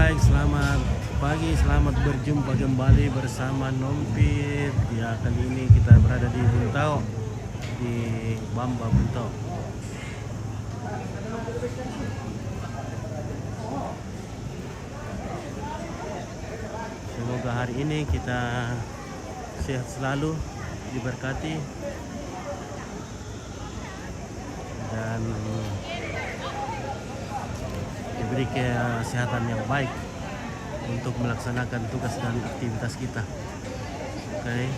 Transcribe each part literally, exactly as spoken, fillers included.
Baik, selamat pagi, selamat berjumpa kembali bersama Nompit. Ya, kali ini kita berada di Buntao, di Bamba Buntao. Semoga hari ini kita sehat selalu, diberkati, dan diberi kesehatan yang baik untuk melaksanakan tugas dan aktivitas kita. Oke.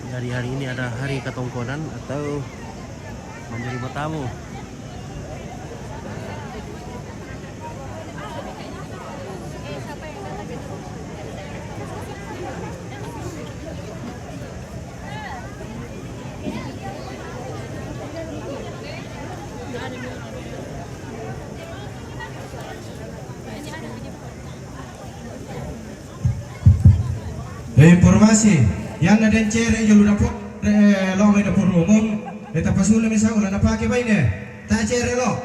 Dari hari ini ada hari katongkonan atau menerima tamu. Informasi, yang na den cere jolo dapur, eh, longo dapur umum, beta pasule misa ula na pake baine, ta cere lo.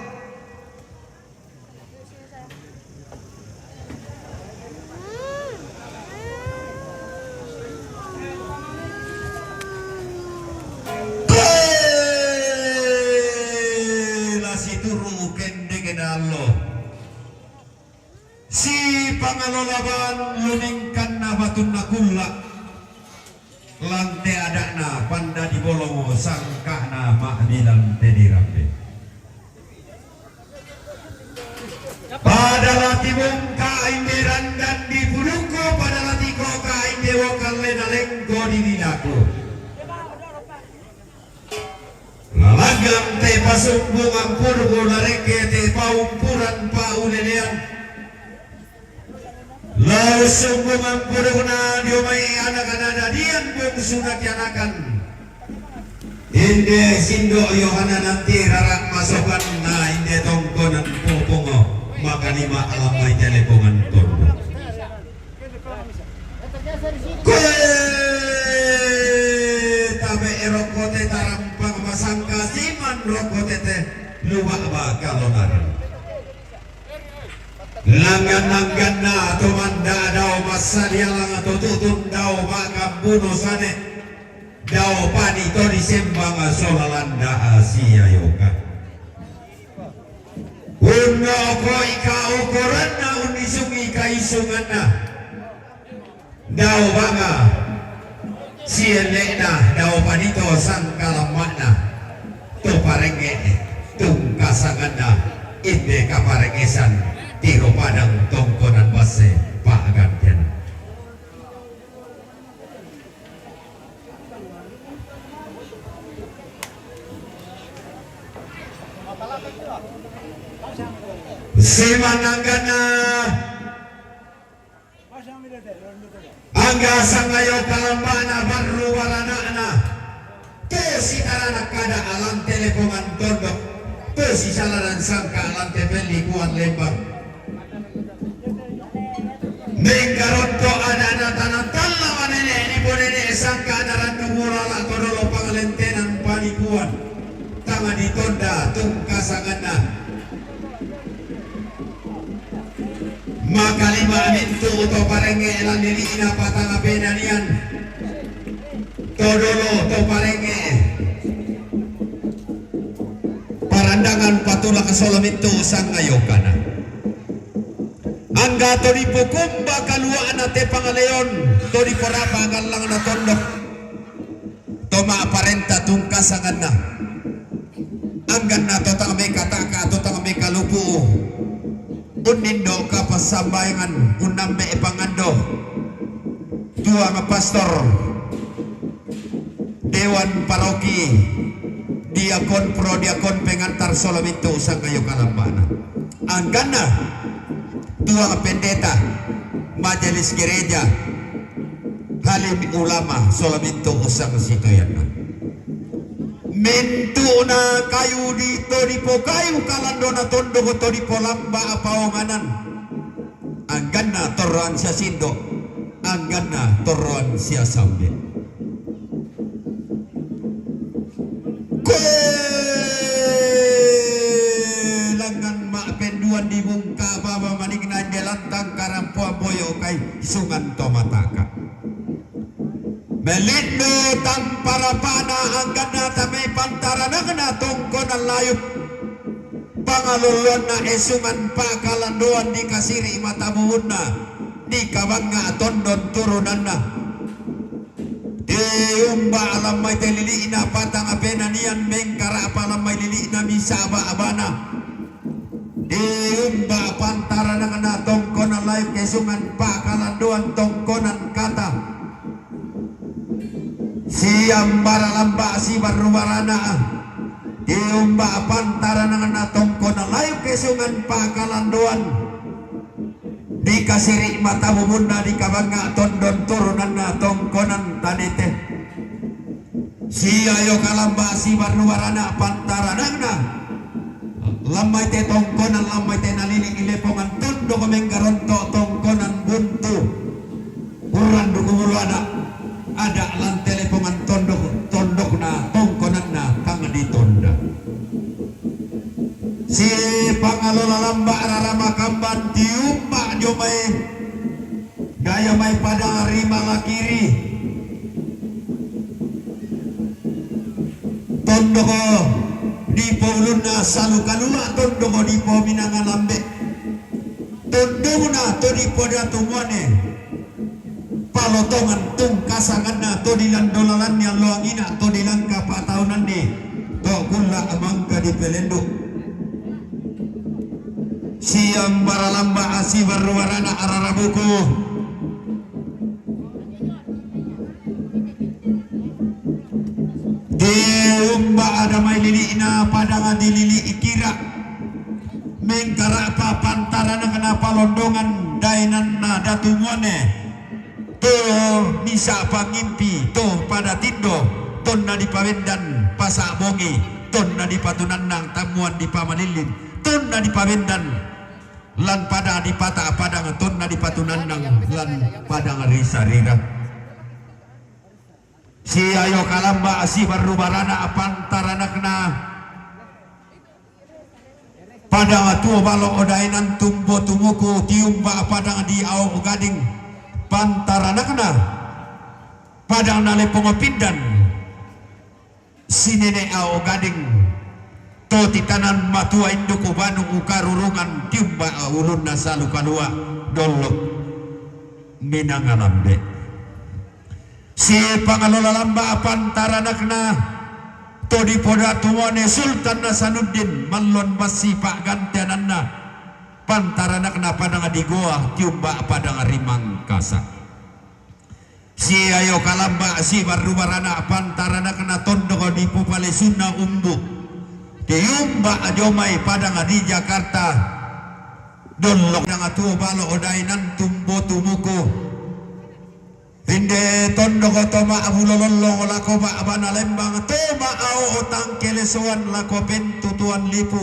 Koe, la situru kende kenalo. Si pangalola ban lumingkan na batun na kulla. Lante adakna panda di bolongo sangkahna ma'bilang te di rambe. Pada la tibungka inde randan di pudukku, pada la tikoka inde wokallena lengko di lidaku. Lalaggang te pasumbungan purgo, larekke te paumpuran paulelean. Lau sumbungan purgona dio mai anak-anak dadian bungsuna kianakan. Inde sindo Yohana nanti rarak masokan na inde tongkonan popongo makanima alamai telepongan tondo. Koe tabe erokote tarampang masangka siman rokote te lubak bakalonar. Langgan-langganna to manda dao massadialang to tutun dao makambuno sane. Dao pani to disembang sola landa asia yoka. Unnokoika ukoranna unnisungi kaisunganna. Dao banga sielle'na dao panito sangkalamma'na to parengnge tungkasanganna inde kaparengngesan tiro padang tongkonan basse pa'gantian. Semananggana angga sangayo kalambana barru barana'na. Te sitaranak kada alang telepongan tondok. Te sisalaran sangka alang tepelli kuat lembang. Menggaronto adana tanang talla manene ni ponene sangka narandu murala todolo pangalentenan panikuan. Tanga ditonda tungkasanganna. Makalima mintu to parengnge lan lili'na patanga penanian. Todolo to parengnge. Parandangan patulak sola mintu sangayokana. Angga to dipukumba kalua'na te pangaleon, to diporapa gallangna tondok. To ma'parenta tungkasanganna. Angganna to tang mekataka, to tang mekalupu. Unnindo kapassambayangan, unnambe pangando. Tuang pastor, dewan paroki, diakon, pro diakon, pengantar sola mintu sangayo kalambana. Angganna tuang pendeta, majelis gereja, halim ulama sola mintu usang sitoyanna. Mentu'na kayu di to dipokayu kalandona tondok to dipolamba apaonganan. Angganna torroan sia sindo, angganna torroan sia sambe. Koe isungan to mataka. Melendo tamparapana angganna tame pantaranakna tongkonan layuk. Pangaloloanna esungan pakalandoan di kasiri matabubunna, di kabangnga tondon turunanna. Di umba lammai te lili'na patang penanian mengkara'pa lammai lili'na misa ba'bana. Di umba pantaranakna tongkonan layuk esungan pakalandoan tongkonan kata. Siambara lamba sibarru barana. Di umba pantaranakna tongkonan layuk esungan pakalandoan. Di kasiri matabubunna di kabangnga tondon turunanna tongkonan tanete. Siayo kalamba sibarru barana pantaranakna. Lammai te tongkonan, lammai te nalili lepongan tondok menggaronto tongkonan buntu. Uran duku bulu ada, ada lan te lepongan tondok, tondokna tongkonanna tang ditonda. Si pangalola lamba rara makamban tiumba jomai. Daya mai padang rima lakiri. Tondoko di paulunna salu kalua, tondoko di pauminanga lambe. Tondona to di podatu muane. Palotongan tungkasanganna to di landolalanni alloangina to di langka pataunanni. To kulla mangka di pelendu. Siang baralamba asi baruarana ararabuku. Di umba ada mai lili'na padang di lili' kira. Mengkara'pa pantaranakna palondongan daenanna datu muane. To misa pangimpi to pada tindo tonna dipabendan pasa bongi tonna dipatunannang tammuan dipamalillin tonna dipabendan lan pada dipata padang tonna dipatunannang lan padang risa-rira. Siayo kalamba sibarru barana pantaranakna padang tuo balo odaenan tumbo tumuku tiumba padang di ao gading pantaranakna padang nalepong pindan. Sinene ao gading to titanan matua induku banu ukarurungan tiumba ulunna salu kalua dollok minanga lambe. Si pangalola lamba pantaranakna to di podatu muane Sultan Hasanuddin mallon bassi pa'gantiananna pantaranakna padang di goa tiumba padang rimangkasa. Siayo kalamba sibarru barana pantaranakna tondok di pupalesunna umbu. Tiumba jomai padang di Jakarta. Dollok dang tuo balo odaenan tumbo tumuku. Inde tondok toma bulolollo lako ba'bana lembang toma ao tangkelesoan lako pentutuan lipu.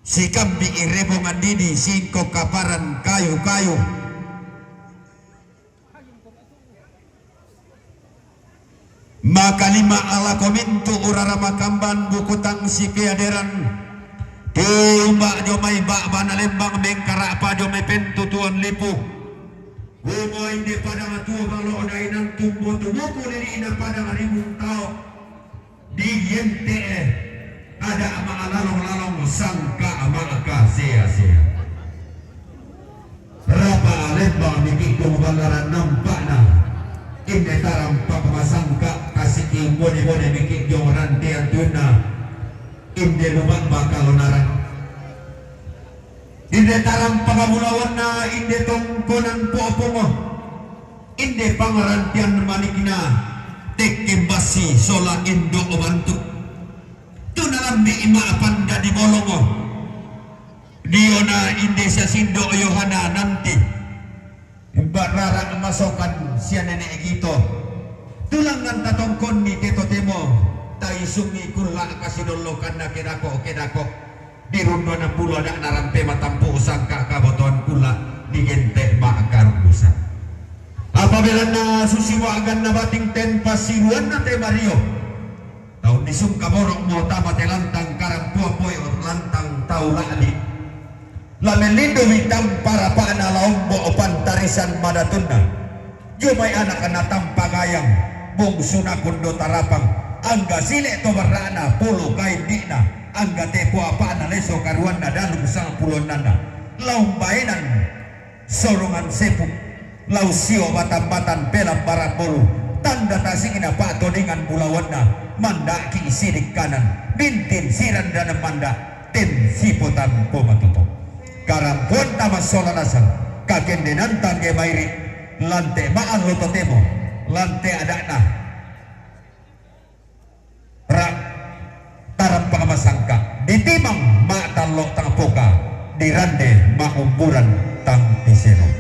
Sikambi irebongan didi singko kaparan kayu-kayu. Makalima alako mintu urara makamban bukutang sipeaderan. Tiumba jomai ba'bana lembang mengkara'pa jomai pentutuan lipu. Umo inde padang tuo balo odaenan tumbo tumuku lili'na padang rimuntao. Digente'e ada ma'alalong-lalong sangka ma'kasea-sea. Rapa lembang miki' dong bangaran nampa'na. Inde tarampak masangka kasiki bone-bone miki' dong rantean tunna. Inde lubak bakal onaran. Inde tarampak bulawanna inde tongkonan po'pongo. Inde pangarantian manikna tekke bassi sola indo bantu. Tuna lambi ima panda di bolongo. Diona inde sasindo Yohana nanti. Barara masokan sia nene' gito. Tulangan tatongkonni te totemo taisungi kulla kasidollokanna kedako-kedako. Di rundona pulo ada' narampe matampu' sangka kabotoan kula digente' ma'karubusan. Apabelanna susiwa aganna bating ten passiruanna te mario. Taun disungka boro'mo tama te lantang karampua poi lantang tau la'bi. Lamen lindo witang parapa'na laombo' pantarisan madatunna. Jumai anakna tampagayang, bungsunakun do tarapang, angga sile' to barra'na pulu kaindi'na, angga tepo apa'na leso karuanna dalung sangpulo onnanna. Laumbaenan sorongan sepu', lau sio batan-batan pelang barang bolu, tanda tasingna pa'todingan bulawanna, manda'ki' sining kanan, bintin sirandanan manda', ten sipotampo matutu. Karampoanta massola nasang, kakendenanta angge mairi', lante' ma'allo totemo, lante' ada'na. Ra, tarampang masangka, ditimang ma'tallo tang poka, dirande ma'umburan tang diseno.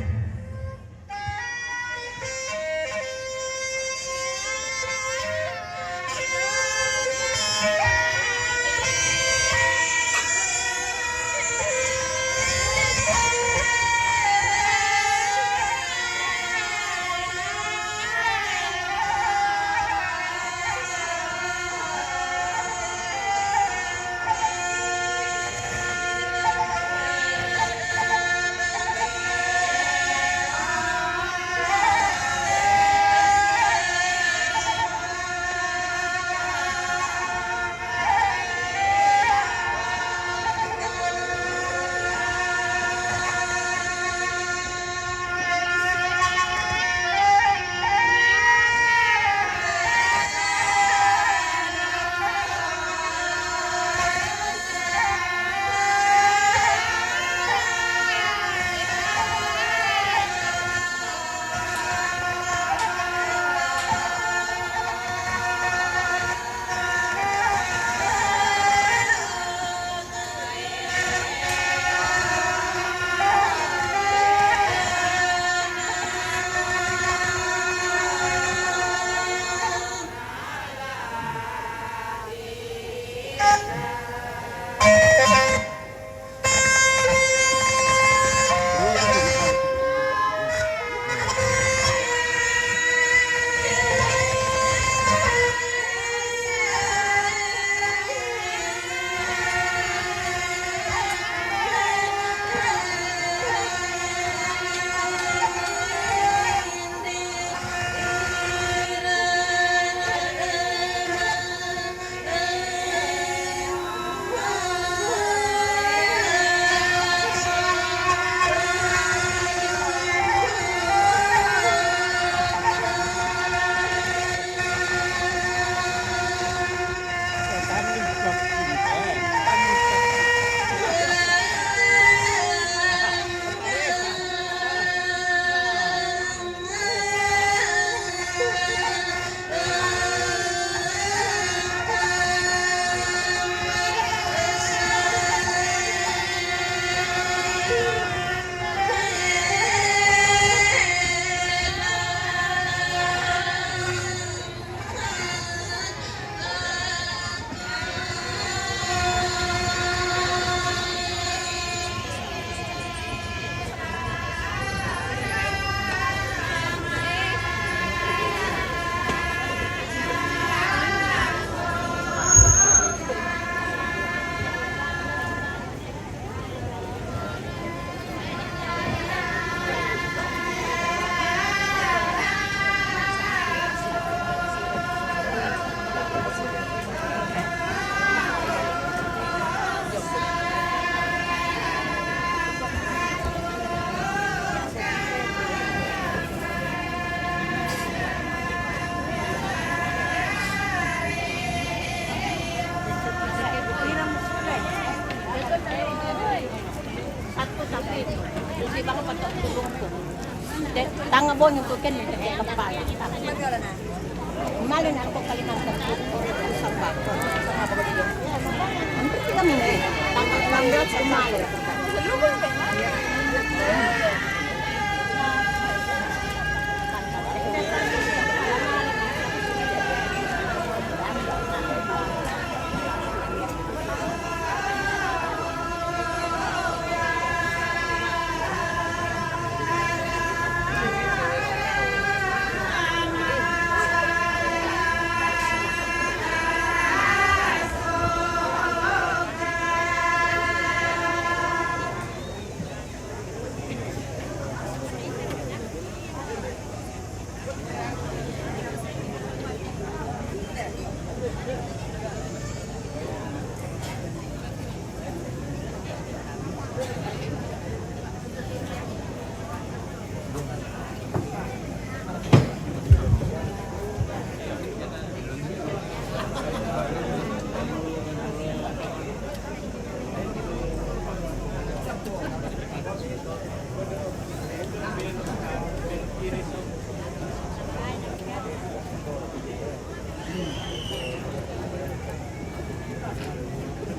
Tanga bonyo tu ken kepala. Malu na ako Kalimantan. Ang kami na eh. Tanga enam belas kemarin.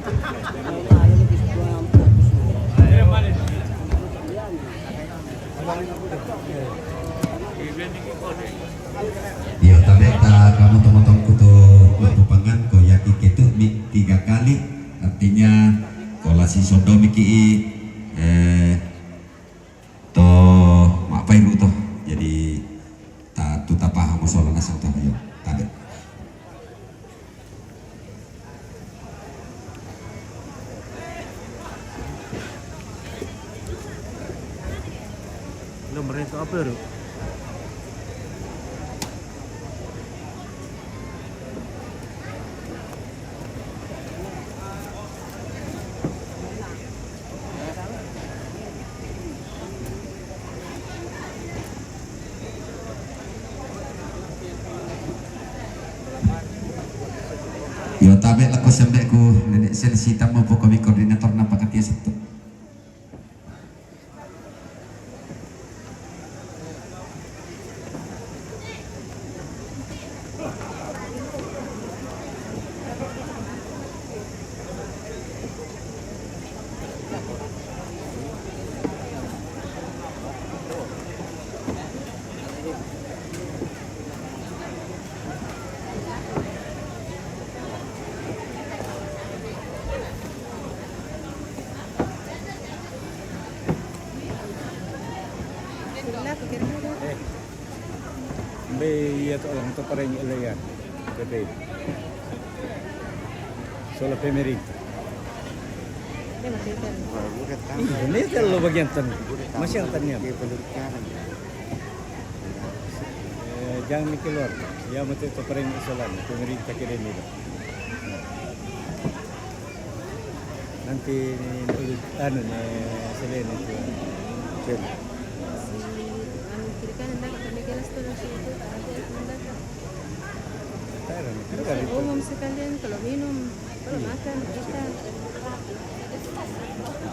Iyo, tabe' ta kamotong-motong ku tu mapapangan ko yaki ketu mi tiga kali, artinya ko lasi sodo mi ki, eh, to mapairu to. Jadi ta tu tapahamo sola nasang to, iyo, tabe'. Lo mereka apa tu? Iyo, tabe' lako sembe' ku nene' sel sita mo poko mi koordinator napa katia situ. Mbe iya to orang to pareng eleyan. Bebe. Sola pemerintah. Indonesia lo bagian tan. Masih ang tanian. Eh, jangan keluar. Ya, mesti to pareng isolan. Pemerintah kira ni. Nanti ni, anu ni, selain itu. Selain. Si, anu, kiri kanan dah, kami jelas tu nanti itu, tak ada yang dah. Sekarang, sekarang itu. Umum sekalian, kalau minum, kalau makan, kita.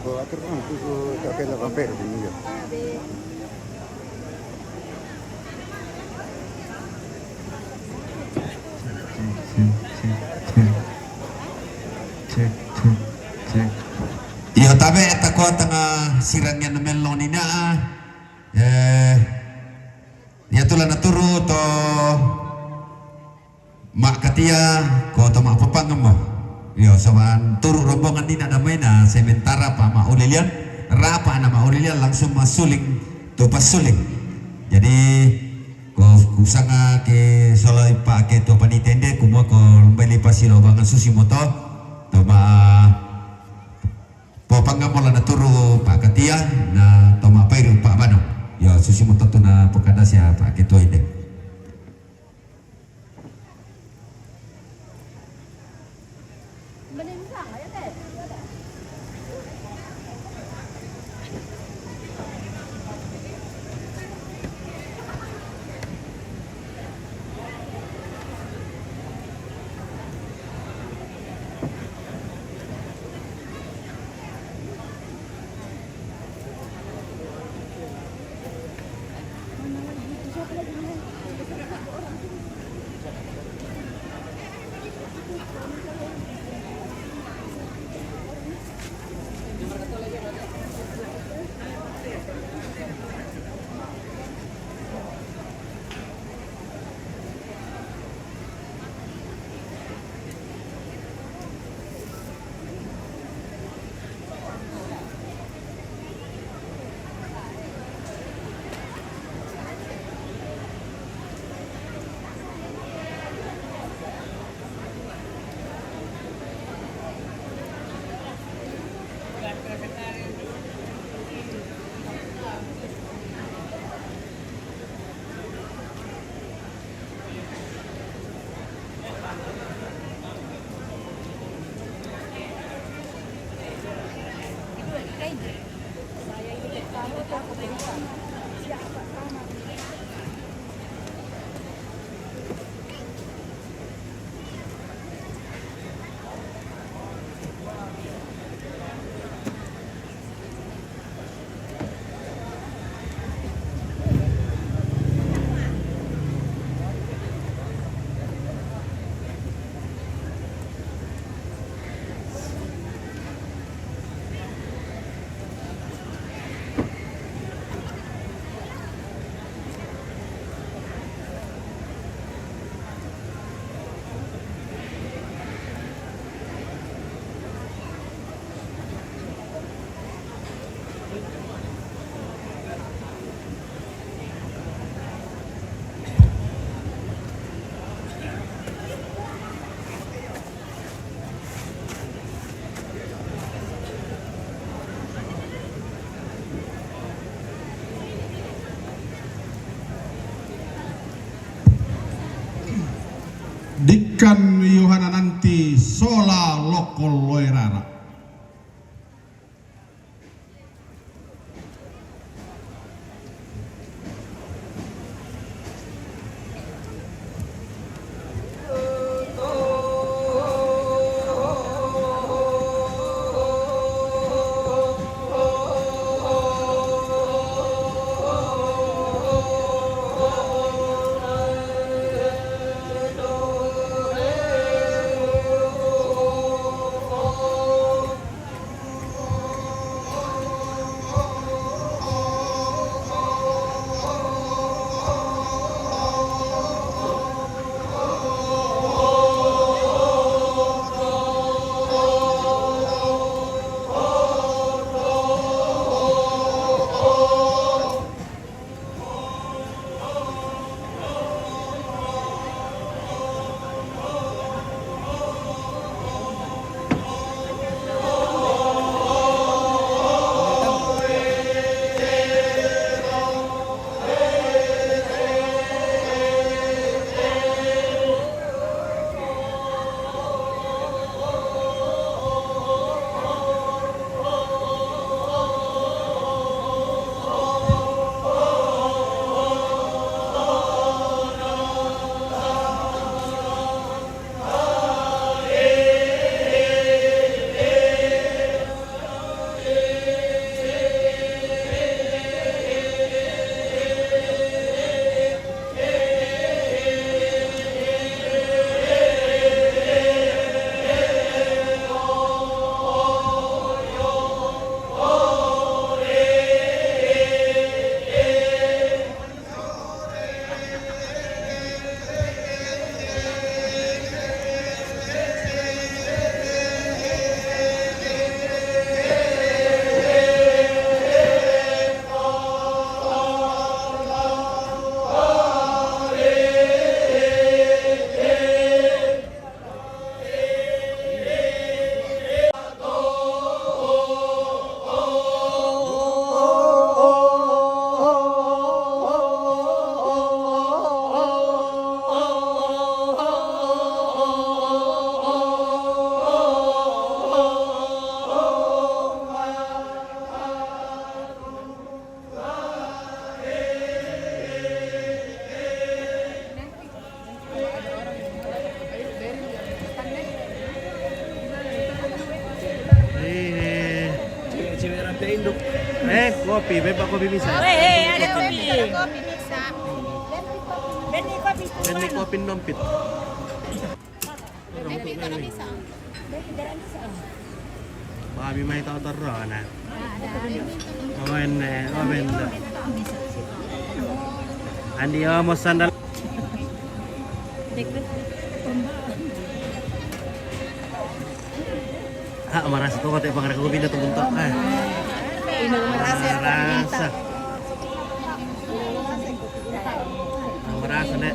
Kau atur kan, tu, tu, tak kira apa, apa, dia punya. Ada. Iyo, tabe' ta ko tanga siran niya na melong ni na, eh, iya tu la naturu to ma' katia ko to ma' papangemo. Iyo, saban turu rombongan ni na damai na sementara pa ma' ulilian, rapa na ma' ulilian langsung masuling tu pasuling. Jadi, ko kusanga ke sola ipa ke tu panitende kumua ko mbali pa silo bangan susi moto, to ma' papangemo la naturu pa katia, na to ma' pairu pa bano. Iyo, susi moto tu na pakada sia pa ke tu inde. Induk. Eh, kopi, bebas kopi bisa. Weh, eh, ada kopi. Kopi bisa. Beli kopi. Beli kopi dompet. Beli kopi bisa. Beli kopi bisa. Babi mai tau terus nah. Oen, eh, oen. Andi, oh, mau sandal. Ah, marasa to kate pangaraka ko pinda to bunta. Ah. Marasa. Marasa. Ah, marasa, Nek.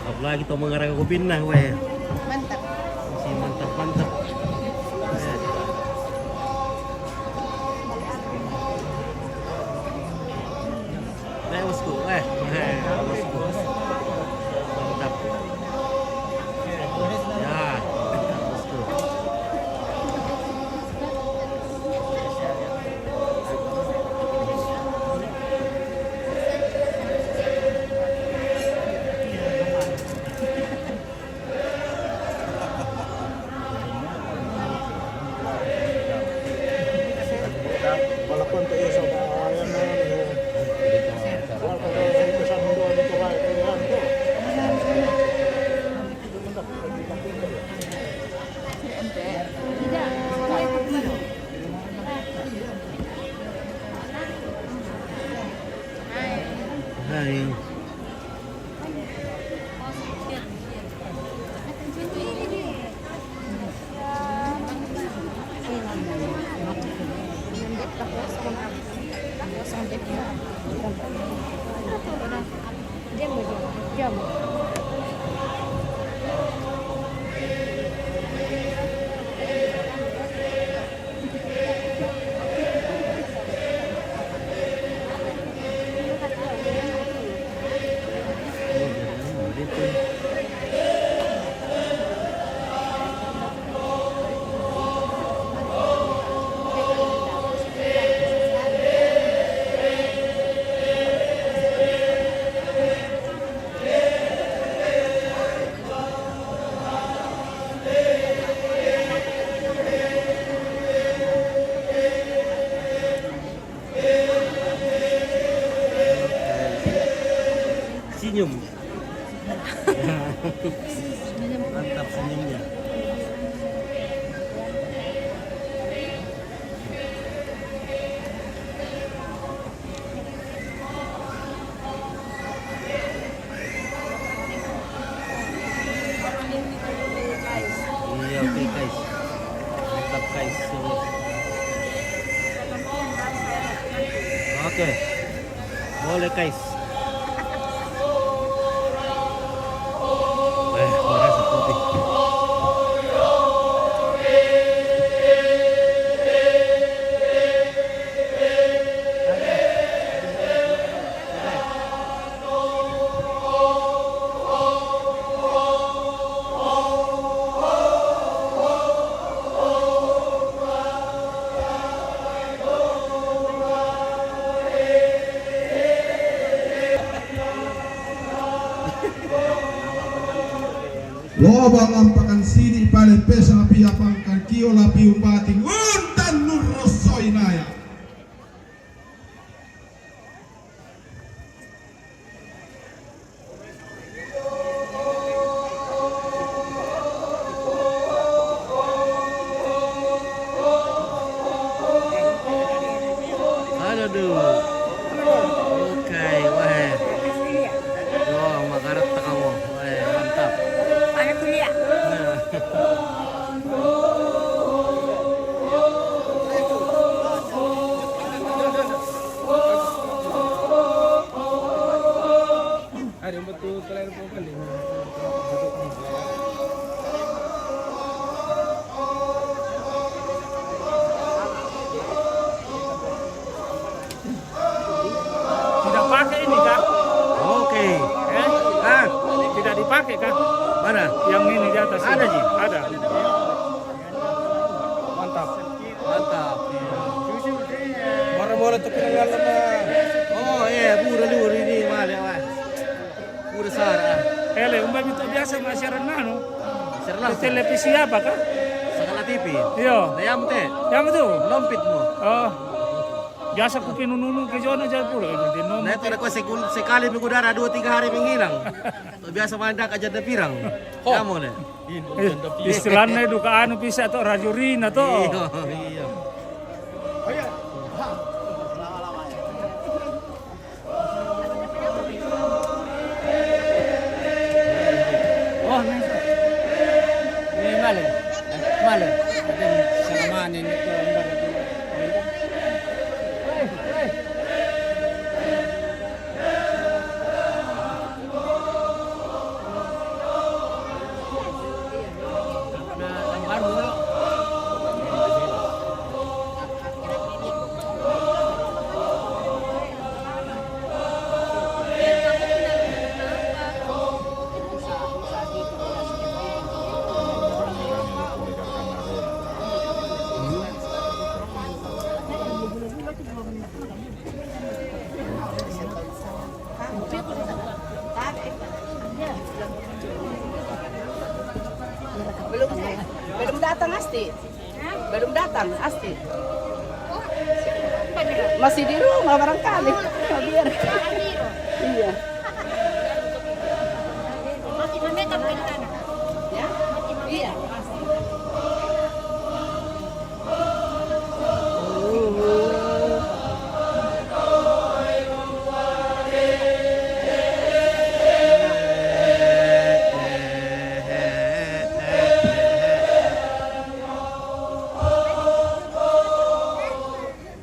Apalagi to mangaraka ko pinda, weh. Mantap. Si mantap, mantap. Eh, bosku, eh, eh, bosku. Mantap. Ya, bosku. Hai. Senyum. Mantap senyumnya. Iya, oke, guys. Mantap, guys. Sini. Oke. Boleh, guys. Eh, merasa putih. Lobang ampakan sidi pale pesa pia pangkan kio lapi umbating untan nurosoi naya. Aduh. Oke, wah. Yo, makarat kamu. Wah, mantap. Pakai kuliah. Nah. Ada yang betul selain profiling. Tidak pakai ini, Kak? Oke. Eh? Ah. Tidak dipakai, Kak? Mana? Yang ini di atas. Ada, ini. Ji? Ada. Mantap. Mantap. Bara bola tu kena ngalah, Mak. Oh, iya, bura lu ini, Mak, ya, Mak. Bura sara. Ele, umba itu biasa, Mak, siaran anu. Siaran langsung. Televisi apa, Kak? Segala T V. Iyo. Na yamu te. Yamu tu. Lompit mo. Oh. Biasa ku pinununu ke jono jal pura. Di nomor. Na itu ada ko sekul-, sekali minggu darah dua tiga hari menghilang. Biasa main dak aja da pirang. Ho. Yamu ne. Eh, istilahnya duka anu bisa to rajurina to. Iya, iya. Oh, ini. Ini male. Male. Ada salaman ini ko. Belum, belum datang, Asti. Belum datang, Asti. Masih di rumah barangkali. Biar. Iya. Ya? Iya.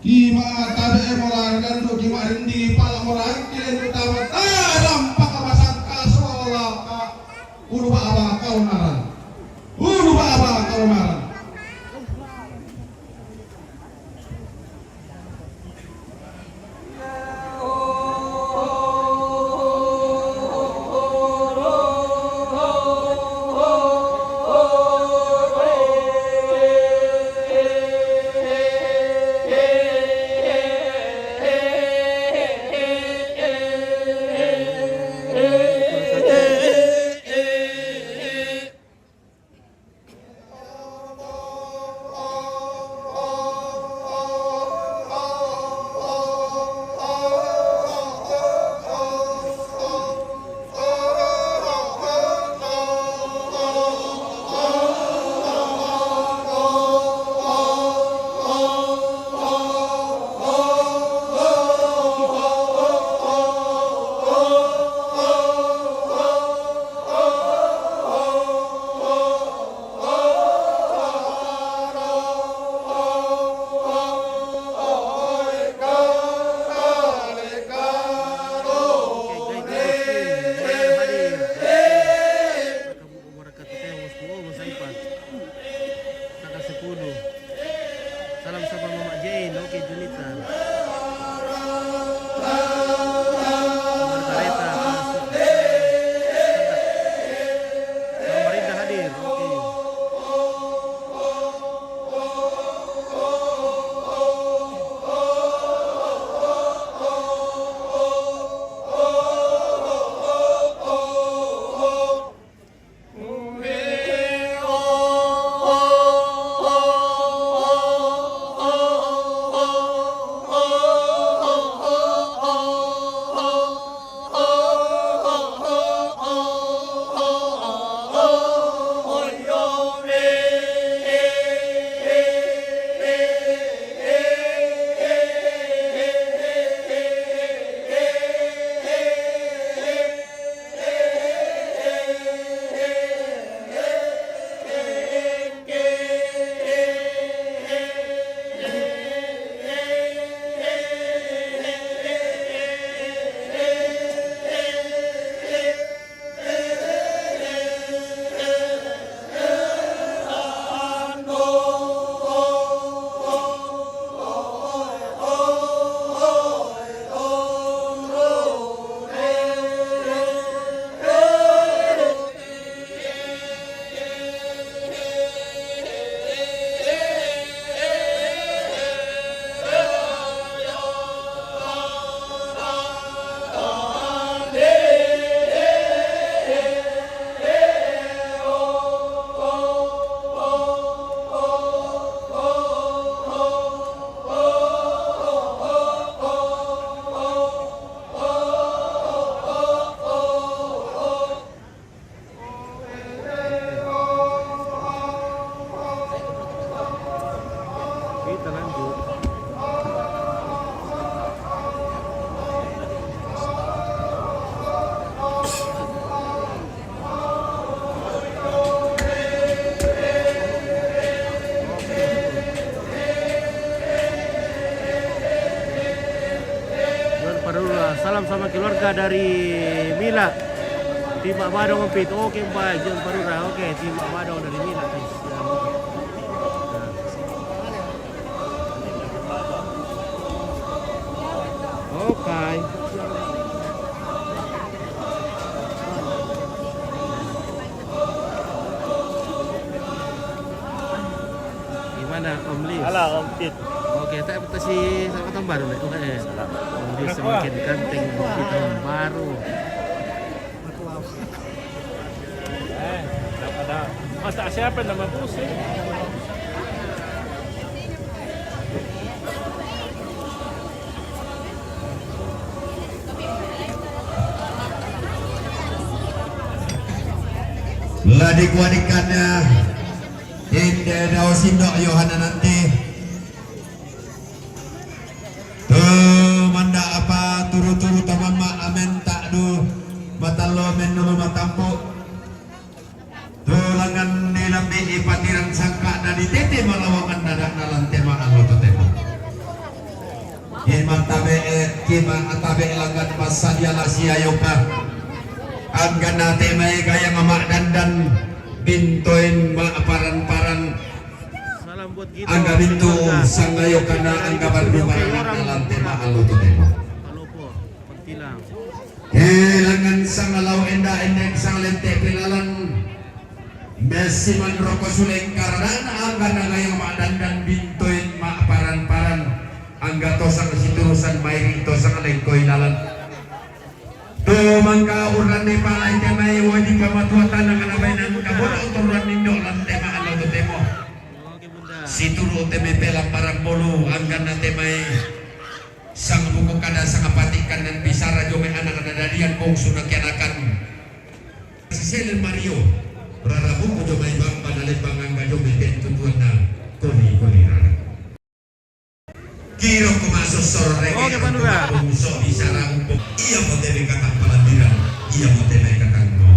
Kima tabe morangan do kima rindi pala moran kilen do tamat. Ah, rampak masang kasola. Ulu baba kau naran. Ulu baba kau naran. Sama keluarga dari Mila. Timbak badong ompit. Oke, baik. Jom parura. Oke, timbak badong dari Mila. Oke. Gimana, Om Lis? Alah, Om Pit. Oke, tak si sama tambah dulu, Om, eh. Om Lis semakin ganteng di tahun baru. Eh, dah pada masak siapa nama pusing? La dikuadikannya. Inde dao sindok Yohanan nanti. Tu mandak apa turu-turu taman ma amen tak du. Matalo men nulu matampu. Tu langan di lambi ipatiran sangka dan di tete malawangan dadak nalan tema alo tu tema. Kima tabe, kima tabe langan pasadia la sia yoka. Anggana temai gaya mamak dandan bintoin ma paran-paran. Salam buat kita. Angga bintu sanggayo kana angga bandu paran dalam tema alo tu tema. Alopo, pertilang. Kelangan sangalau enda endeng sangalente pelalan. Mesiman roko suleng karadana angga nagayang mak dandan bintoin mak paran-paran. Angga tosang siturusan mairi tosang lengkoi lalan. Tu mangka uran ni palai temai wadi kamatua tanah kana bainan kabola uturan nindo lan tema alo tu temo. Situru teme pelam parang bolu angga na temai. Sang buku kada sang apati kanan bisara jome anak ada dadian bongsu na kianakan. Siselen Mario, rara buku jome bang pada lembang angga jome ben tutuan na koni koni rara. Kiro ko masuk sore. Oke, Panura. Bongsu bisara umpuk. Iya mo teme kakang palandiran, iya mo teme kakang mau.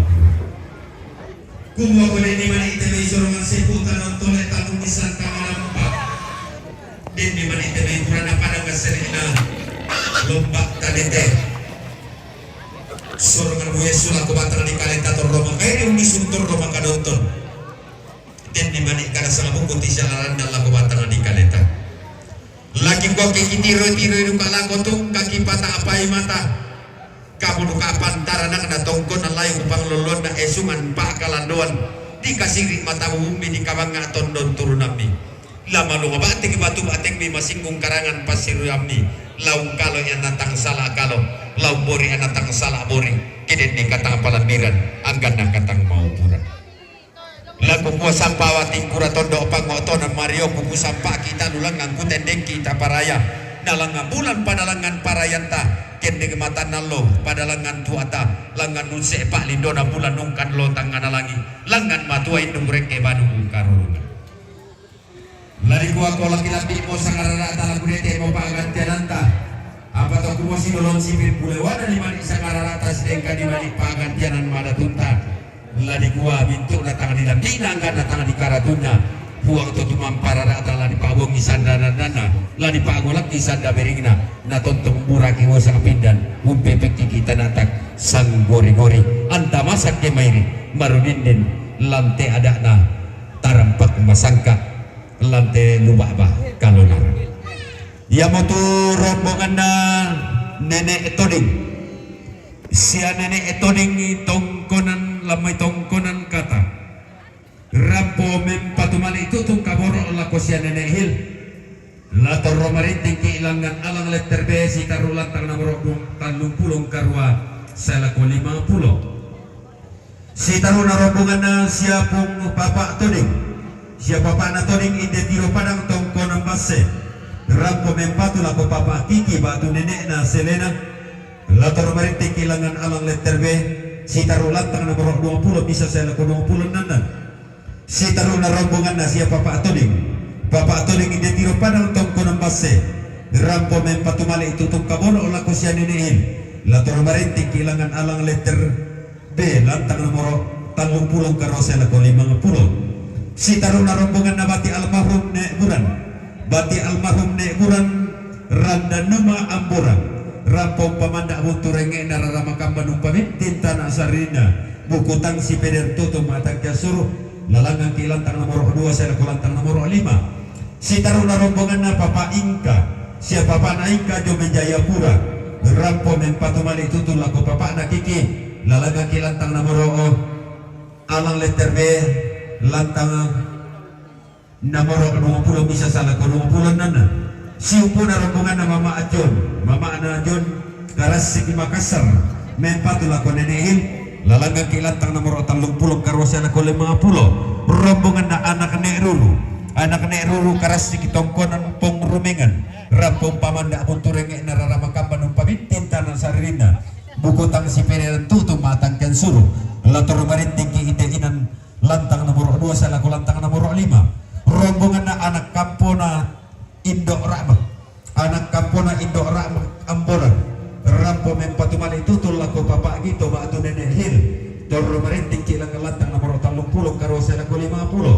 Kumua ko deni mani teme isorongan seputan on tole tamu di santa malampa. Deni mani teme kurana pada kaserina lomba tadete. Sorongan buye sulaku batang di kaleta torro makairi umi suntor ro makadonton. Deni mani kada sangabuku ti salaranda laku batang di kaleta. Lagi ko kiki tiro tiro idu kalako tung kaki pata apai mata. Kamu duka pantara nak na tongkon na layu kupang lolon na esungan pa kalandoan. Di kasiri mata umbi di kabanga tondon turunami. Lama lu bating batu bating mi masinggung karangan pasiru ami. Laung kalo yang natang salah kalo. Laung bori yang natang salah bori. Kiden ni katang palandiran. Anggan na katang maupuran. Laku kua sampa wating kura tondo pango tona mario kuku sampa kita lulang ngangku tendeng kita paraya. Nalangan bulan pada langan parayanta. Kendeng mata nalo pada langan tuata. Langan nunse pak lindona bulan nungkan lotang ngana langi. Langan matua indung reke banu karurungan. Lari kua ko laki-laki mo sangarara tala gudete mo pagantiananta. Apa to kumo si dolon sipit pule wana di mani sangarara tas dengka di mani pagantianan mada tunta. Lari kua bintu datang di lambi nangga datang di karatunna. Puang to tumamparara tala di pabongi sanda nandana. Lari pagolak di sanda beringna. Na tontong buraki wosang pindan. Umpe pekki kita natak sang gori-gori. Anta masak ke mairi. Marudindin lante adakna. Tarampak masangka. Lante lubak bah kalonar. Ia motu rombonganna nenek Toding. Sia nenek Toding tongkonan lamai tongkonan kata. Rampo mempatu mali tutung kaboro lako sia nenek Hil. Lator romarinting ki langan alang letter B si taru lantang nomor dua tandung pulung karua. Saya lako lima puluh. Sitaruna rombonganna sia pung papa Toding. Sia papana Toding inde tiro padang tongkonan basse. Rampo mempatu lako papa Kiki batu nenekna Selena. Lator marinting kilangan alang letter B. Sitaru lantang nomor dua puluh bisa saya lako dua puluh enam. Sitaruna rombonganna sia papa Toding. Papa Toding inde tiro padang tongkonan basse. Rampo mempatu male itu tungkabono lako sia nenein. Lator marinting kilangan alang letter B lantang nomoro tallung pulo karose lako limang pulo. Sitaruna rombonganna bati almarhum Nek Buran. Bati almarhum Nek Buran randa numa ambora. Rampo umpamanda buntu rengnge'na rara makamban umpamitting tana sarinna. Buku tang sipede tutu matangke suru. Lalangngan ki lantang nomoro dua, saya lako lantang nomoro lima. Sitaruna rombonganna Papa Ingka, sia papana Ingka Jomai Jayapura. Rampo mempatu mali tutu lako papana Kiki. Lalangngan ki lantang nomoro o, alang letter B, lantang nomoro dua puluh bisa salah ko dua puluh enam. Siumpuna rombonganna Mama John, Mama na John Karasik Makassar. Mempatu lako Nenek Hil, lalangngan ki lantang nomoro tallung puluh karua saya lako lima puluh. Rombonganna anak Nek Ruru, anak Nek Ruru Karasik tongkonan Pong Rumengan. Rampo umpamanda buntu rengnge'na rara makamban umpamitting tana sarinna. Buku tang sipede tutu matangke suru. Latoro marinting ki inde inan lantang nomoro dua, saya lako lantang nomoro lima. Rombonganna anak kampona Indo Rahma. Anak kampona Indo Rahma Amboran. Rampo mempatu mali tutu lako Papa Gito batu Nenek Hil. Torro marinting ki lantang nomoro tallung puluh karua saya lako lima puluh.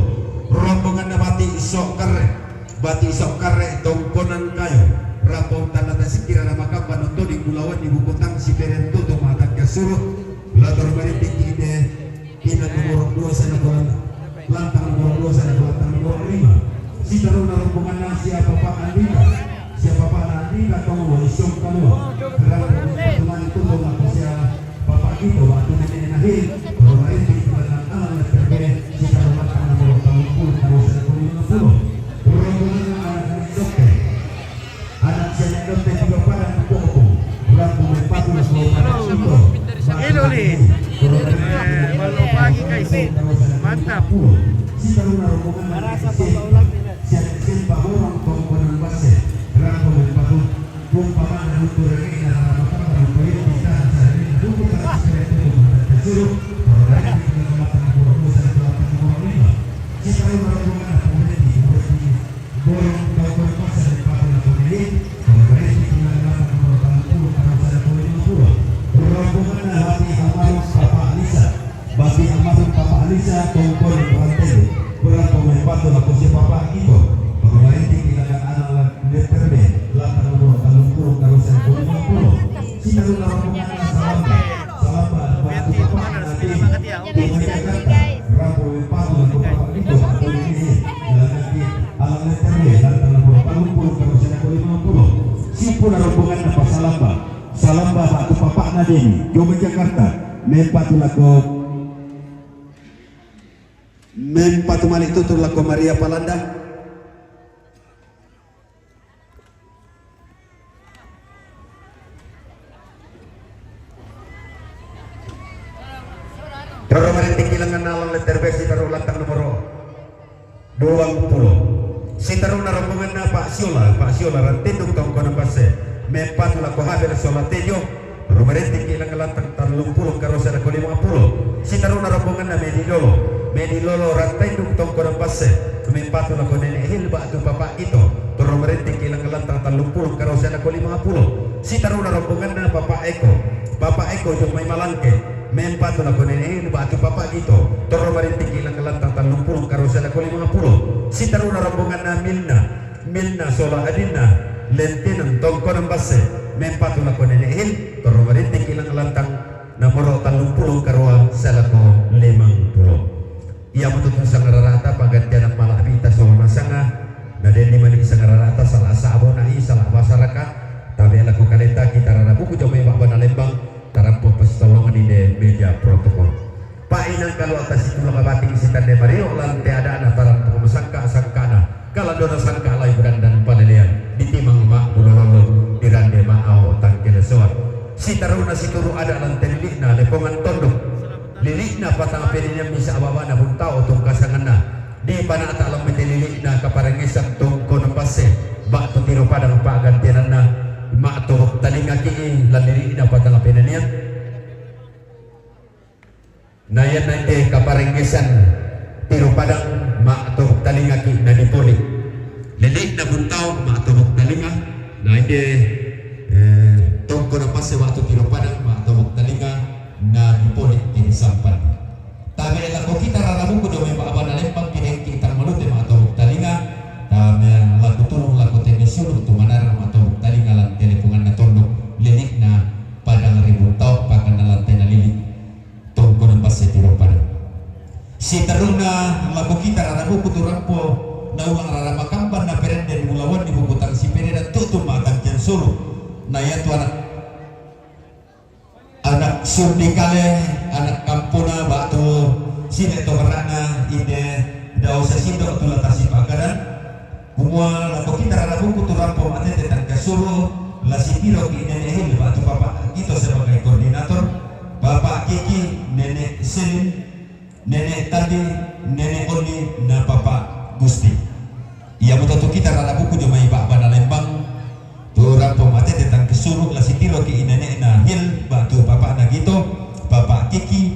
Rombonganna Bati Isok Karre. Bati Isok Karre tongkonan Kayo. Rampo tana tasikira na makamban nonton di Kulawan di buku tang sipede tutu matangke suru. Latoro marinting ki inde Ina nomoro dua sana bola lantang nomoro dua sana bola lantang nomoro lima. Sitaruna rombonganna sia Papa Andika. Sia Papa Andika tonggo isong kalua. Kerana rombongan itu bola sia Papa itu waktu nenek nahi. Kalau main di bulan alam terbe. Sitaruna lantang nomoro tallung puluh karua sana bola lima puluh. Rombonganna anak-anak dokter. Anak saya dokter juga pada mendukung. Orang pemain patu na semua pada itu. Ilo li. Eh, malu pagi, guys. Mantap. Sitaruna rombongan. Saya saya baborong komponen base. Orang pemain patu. Pun paman dan untuk ini dan apa-apa. Untuk ini kita. Saya ini dukung. Saya itu. Suruh. Orang lain. Kita matang. Orang lain. Kita matang. Orang lain. Sitaruna rombongan. Orang lain. Orang lain. Borong tau koi pasal di patu na koi ni, koi koi ni, koi na koi koi puluh, koi na koi lima puluh. Rombonganna Bati Amarung Papa Alisa. Bati Amarung Papa Alisa, tongkol Rantelu. Berapa main patu na koi si Papa Gito. Koi koi ni, koi na koi anak la letter B, lantang nomor tallung puluh, koi na koi lima puluh. Sitaruna rombonganna Salamba. Salamba, batu Papa Alisa. Koi na koi Jakarta. Rampo main patu na koi Papa Gito, koi koi ni, koi na koi Alang letter B, lantang nomor tallung puluh, karo saya lako lima puluh. Siumpuna rombonganna Pak Salamba. Salamba batu papana Deni, Jomai Jakarta. Mempatu lako, mempatu mali tutu lako Maria Palanda. Roro marinting ki lengnge'na alang letter B, sitaruna lantang nomoro duang pulo. Sitaruna rombonganna Pak Siola, Pak Siola Rantinduk tongkonan basse. Mempatu lako Habel Siola Tejo. Roro marinting ki lengnge'na lantang tallung pulo, karo saya lako lima pulo. Sitaruna rombonganna Medi Lolo. Medi Lolo Rantinduk tongkonan basse. Mempatu lako Nenek Hil batu Papa Gito. Torro marinting ki lengnge'na lantang tallung pulo, karo saya lako lima pulo. Sitaruna rombonganna Papa Eko. Papa Eko Jomai Malangke. Mempatu lako Nenek Hil batu Papa Gito. Torro marinting ki lengnge'na lantang tallung pulo, karo saya lako lima pulo. Sitaruna rombonganna Milna. Milna sola adinna. Lentinen tongkonan basse. Mempatu lako Nenek Hil. Torro marinting ki lengnge'na lantang nomoro tallung pulo, karo saya lako lima pulo. Iamotu tu sangararata paggantian mala'bita sola nasanga, na denni mani sangararata sala sa'bona i sala basaraka, tabe lako kaleta kita rara buku Jomai ba'bana lembang, tarampo pasitolongan inde meja protokol. Pa'inang kalu atas itu laka bating sitande mario lante adana tarampo masangka sangkana, kalandona sangka lai berandan palelean, ditimang ma bulololo, dirande ma ao tangkelesoan. Sitaruna situru ada lante lili'na lepongan tondok. Lili'na patang peninian misa ababana buntao tungkasanganna. Di panata lamete lili'na kaparengngesan tongkonan basse. Ba'tu tiro padang pa'gantiananna. Ma'tobok talingaki lan lili'na patang peninian. Na ianna inde kaparengngesan tiro padang ma'tobok talingaki na dipoli. Lili'na buntao ma'tobok talinga. Na inde, eh, tongkonan basse ba'tu tiro padang ma'tobok talinga. Na dipoli tiri sampan. Tabe lako kita rara buku Jomai ba'bana lembang, pidengki tang malute ma'tobok talinga. Tabe lako tulung lako tene sulu tu manara ma'tobok talinga lan teleponganna tondok. Lili Rara Makamban na perenden mulawan ni bukutang si pereda tutu matang kian suru. Na yatu anak, anak sundikale, anak kampuna batu sine to berana ide dau sasindo tu latasi pagadan. Kumua lako kita rara buku tu rampo matete tangka suru, lasi tiro ki Nenek Hil batu Bapak Gito sebagai koordinator, Bapak Kiki, Nenek Selin, Nenek Tandi, Nenek Oli, na Papa Gusti. Ia muto tu kita rara buku jo mai ba bana lembang. Tu rampo matete tangka suru lasi tiro ki i Nenek na Hil batu Papa na Gito, Papa Kiki,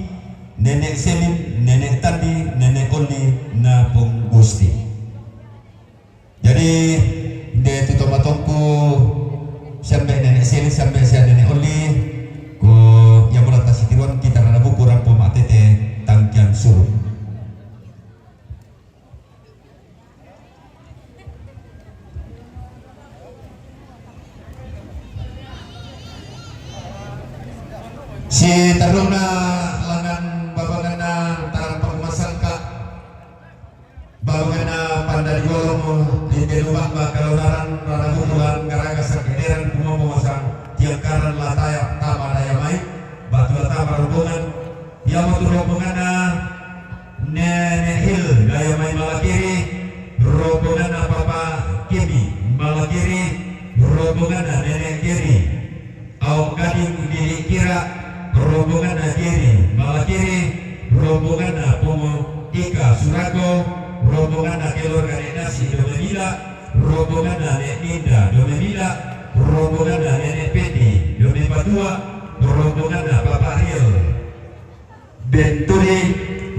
Nenek Selin, Nenek Tandi, Nenek Oli, na Pung Gusti. Jadi de tu tomatongku siambe Nenek Selin, siambe sia Nenek Oli, ko ia mula tasi tiruan kita rara buku rampo matete tangkian suru. Si taruna langan babangana tarang pangmasangka. Bawena pandari golong, inde lubak ba kalaunaran, rara bukulan, garaga sakederan, kumomo sang, tiangkaran, lataya, tama daya mai, batu latama rombongan, ia motu rombonganna, Nenek Hil, daya mai malakiri, rombonganna Papa Kimi, malakiri, rombonganna Nenek Geri. Au Gading Bilik Kira, rombonganna Geri, malakiri, rombonganna Pomo Ika Surago, rombonganna keluarga Nek Nasi Domemila, rombonganna Nek Ninda Domemila, rombonganna Nenek Pendi Domepatua, rombonganna Papa Riel Benturi,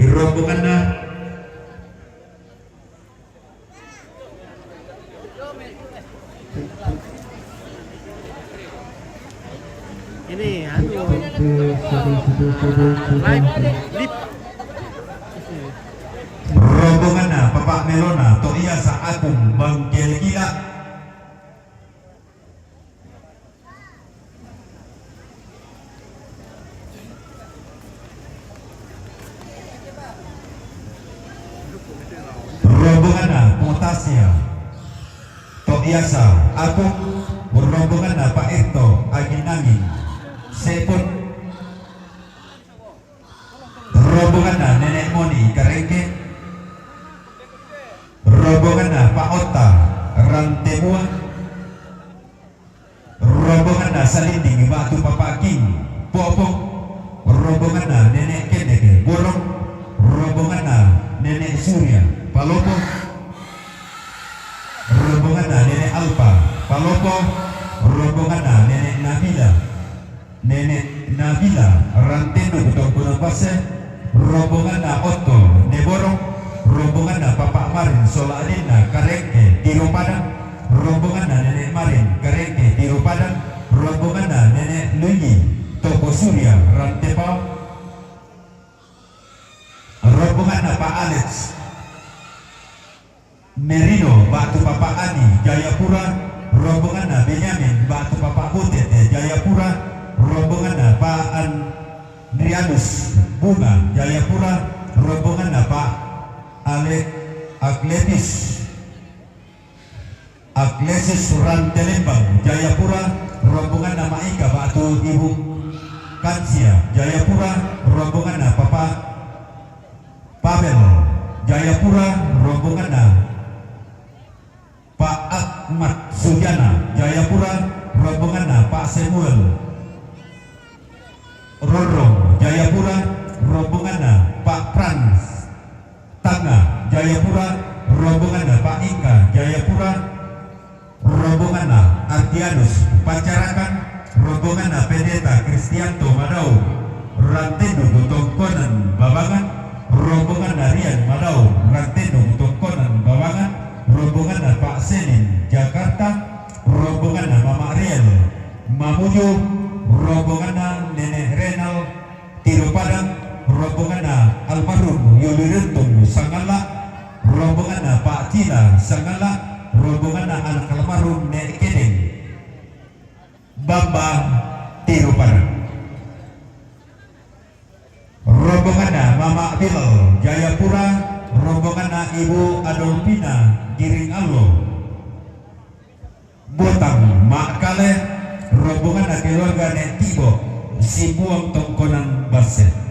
rombonganna Ini anu, live, live. Rombonganna Papa Melona, Toiasa Agung Bangkel Gila. Rombonganna Potasia, Toiasa Agung, rombonganna Pak Erto Angin-angin, Sepun, rombonganna Nenek Moni Karengke, rombonganna Pak Otta Rantemua, rombonganna Salinding batu Papa King Popo, rombonganna Nenek Kendeke Borong, rombonganna Nenek Surya Palopo, rombonganna Nenek Alpa Palopo, rombonganna Nenek Nabila, Nenek Nabila Rantendu Butong Gunung Pase, rombonganna Otto Neborong, rombonganna Papa Marin sola adinna Karengke Tiru Padang, rombonganna Nenek Marin Karengke Tiru Padang, rombonganna Nenek Luigi Toko Surya Rantepao, rombonganna Pak Alex Merino batu Papa Ani Jayapura, rombonganna Benyamin batu Papa Butete Jayapura, rombonganna Pak Andrianus Bunga Jayapura, rombonganna Pak Ale Akletis Aklesis Rantelembang Jayapura, rombonganna Maika batu Ibu Kansia Jayapura, rombonganna Papa Pavel Jayapura, rombonganna Pak Ahmad Sujana Jayapura, rombonganna Pak Samuel Rorong Jayapura, rombonganna Pak Frans Tanga Jayapura, rombonganna Pak Ingka Jayapura, rombonganna Artianus Pacarakan, rombonganna Pendeta Kristianto Madau Rantendu Butongkonan Babangan, rombonganna Rian Madau Rantendu Butongkonan Babangan, rombonganna Pak Selin Jakarta, rombonganna Mama Riel Mamuju, rombonganna Nenek Renal Tiru Padang, rombonganna almarhum Yuli Rentung Sangala, rombonganna Pak Cila Sangala, rombonganna anak almarhum Nek Kedeng Bamba Tiru Padang. Rombonganna Mama Bilal Jayapura, rombonganna Ibu Adolfina Giring Allo, Botang Makale, rombongan keluarga Ne' Tibo, Sibuang Tongkonan Basse.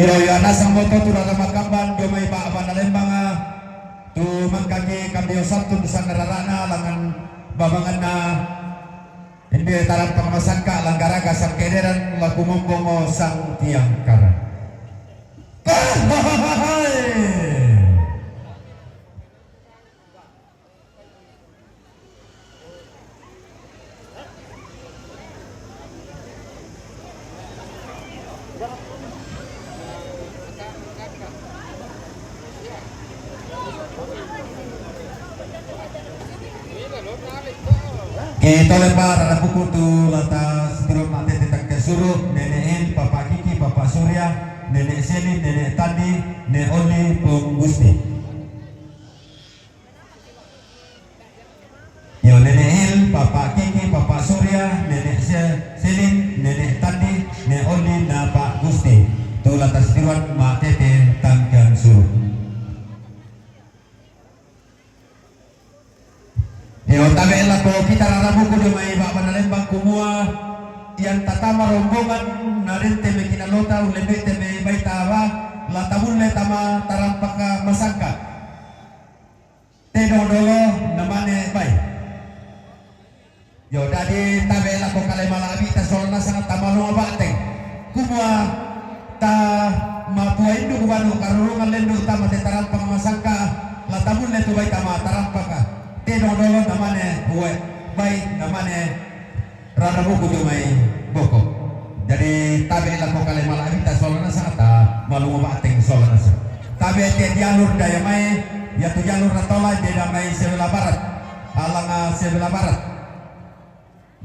Iro ya nasang moto tu rara makamban dio mai ba bana lembanga. Tu mangkaki kambio santun sangararana langan babanganna. Inde tarang pangamasangka langgaraga sangkederan laku mombongo sang tiang karang. Ke tole para na puku tu lata sitiro mate tetang ke suru, Nene' El, Papa Kiki, Papa Surya, Nene' Selin, Nene' Tandi, Ne' Oli, Pung Gusti. Yo, Nene' El, Papa Kiki, Papa Surya, Nene' Se-, Selin, Nene' Tandi, Ne' Oli, na Pak Gusti. Tu lata sitiruan matete tangkan suru. Yo, tabe' lako kita rara buku dio mai ba bana lembang kumua, yang tatama rombongan na dente me kinalota ullembete me bai taba, la tabulle tama tarampaka masangka. Tedong dolo namane bai. Yo, dadi tabe' lako kale mala'bita sola nasang tamalunga ba'teng. Kumua ta matua indu' banu karurungan lendu' tama te tarampang masangka, la tabulle tu bai tama tarampaka. Tedong dolo namane bai, namane rara buku tu mai boko. Jadi tabe' lako kale mala'bita sola nasang tamalunga ba'teng sola nasang. Tabe' te jalur daya mai, yatu jalur ratola deda mai sebelah barat. Alang, ah, sebelah barat.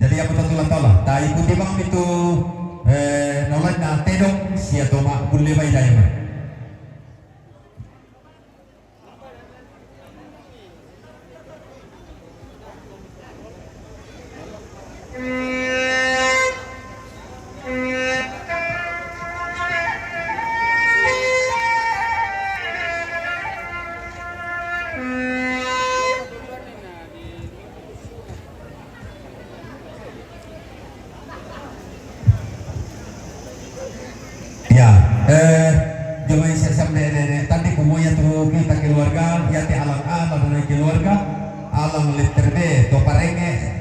Jadi aku tatu latola. Ta ikuti bang itu, eh, nolaina tedong sia toma bulle bai daya mai. Ya, eh, jomai sesam Nene' Tandi kumua yatu kita keluarga, yate alang A, ladana keluarga, alang letter B, to parenge,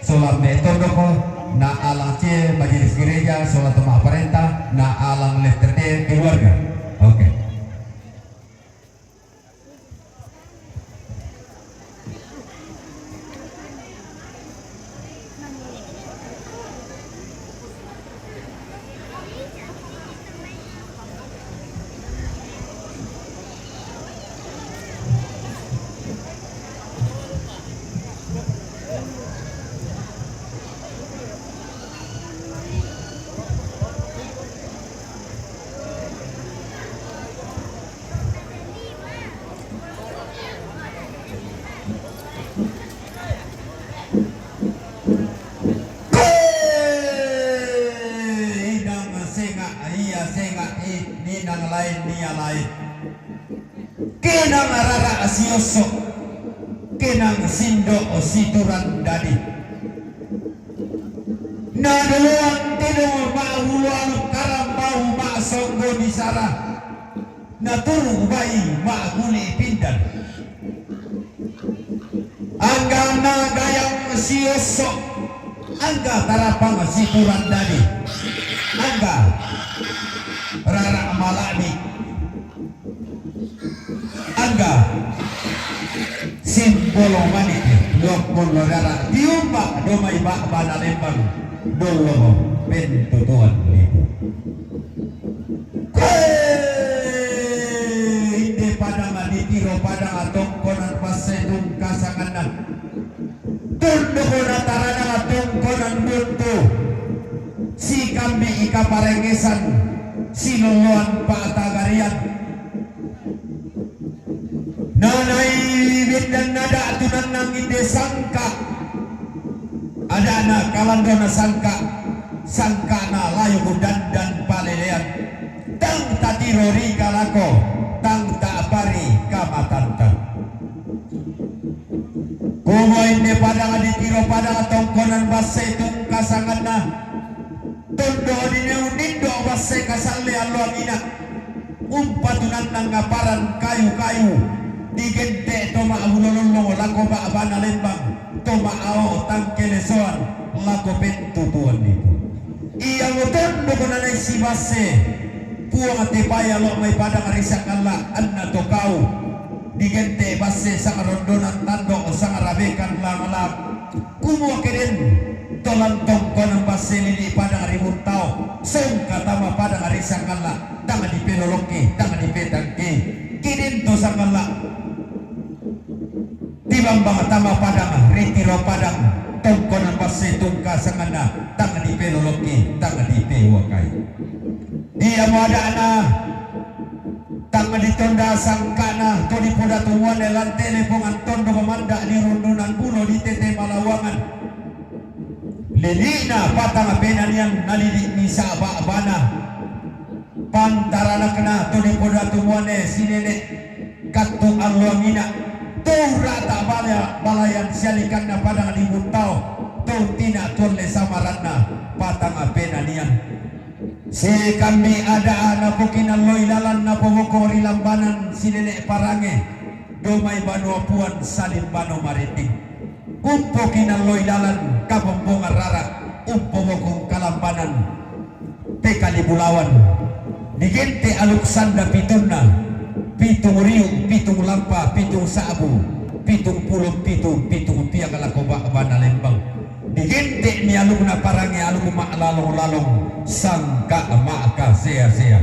sola me tondoko, na alang C, majelis gereja, sola toma parenta, na alang letter D, keluarga. Oke. Inang senga' ia senga' i, ninang lain nia lain. Kenang rara' siosso', kenang sindo' situran dadi. Nadoloan tedong ma'hulu aluk karambau ma'songgo bisara. Naturu' bai ma'guli pindan. Angga na gayang siosso', angga tarapang situran dadi, angga rara' mala'bi', angga simbolo maniki lokkon lo rara' tiumba' domai ba'bana lembang dollo pentutuan lipu. Koe inde padang ditiro padang tongkonan passedung kasanganna. Tondok na tarana tongkonan buntu, si kambi ikaparengesan, si loloan patagarian. Nanai bindan nada tunan nangin de sangka. Ada na kalando na sangka, sangka na layu dandan palelean. Tang tatiro ri kalako, tang tapari kamatanta. Kumoin de padang di tiro padang tongkonan basse tungkasanganna. Tondo di neu nindo basse kasalle alloangina. Umpatunan nangaparan kayu-kayu. Digente toma abulolollo lako ba'bana lembang. Toma ao tangkelesoan lako pentutuan itu. Ia mutondoko nanai si basse. Puang tepaya lo mai padang risakalla anna to kau. Digente basse sangarondonan tando sangarabekan langalak. Kumua keden tolan tongkonan basse lili padang ribuntao. Songka tama padang risakalla tang dipelolokki tang dipetangki. Keden to sangalla. Tibambang tama padang, ritiro padang, tongkonan basse tungkasanganna, tang dipelolokki, tang dipeuakai. Dia muadana, tang ditonda sangkana, to dipodatu muane lantele pongan tondo mamanda di rundunan bulo di tete malawangan. Lilina patang penanian nalili misa ba'bana. Pantaranakna to dipodatu muane sinene. Kattu alloangina, to rata bala-, balayan sialikanna padang di buntao, to tina tuolle samaranna patang penanian. Sekambi ada napokinalloi lalan napoboko ri lambanan sinene parange, domai banua puan salim bano mariting. Umpokinalloi lalan kapombongan rara, umpobokong kalambanan. Pekali bulawan, digente aluk sanda pitunna, pitung riu, pitung lampa, pitung sa'bu, pitung pulo pitu, pitung piak lako ba'bana lembang. Digente ni alukna parange aluk ma'lalong-lalong, sangka ma'ka sea-sea.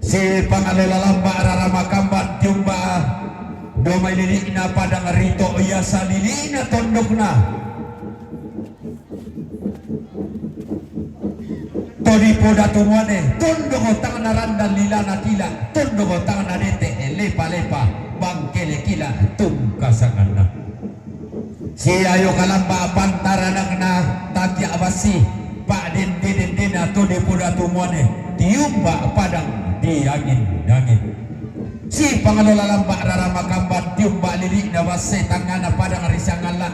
Si pangalola lamba rara makamban tiumba domai lili'na padang rito iasa lili'na tondokna. To dipodatu muane, tondoko tang narandan lilana kila, tondoko tang nadete lepa-lepa, bangkele kila, tungkasanganna. Siayo kalamba pantaranakna tagia basi, pa'dende-dendena to dipodatu muane, tiumba padang di angin-angin. Si pangalola lamba rara makamban, tiumba lili'na basse tangngana padang risangalla.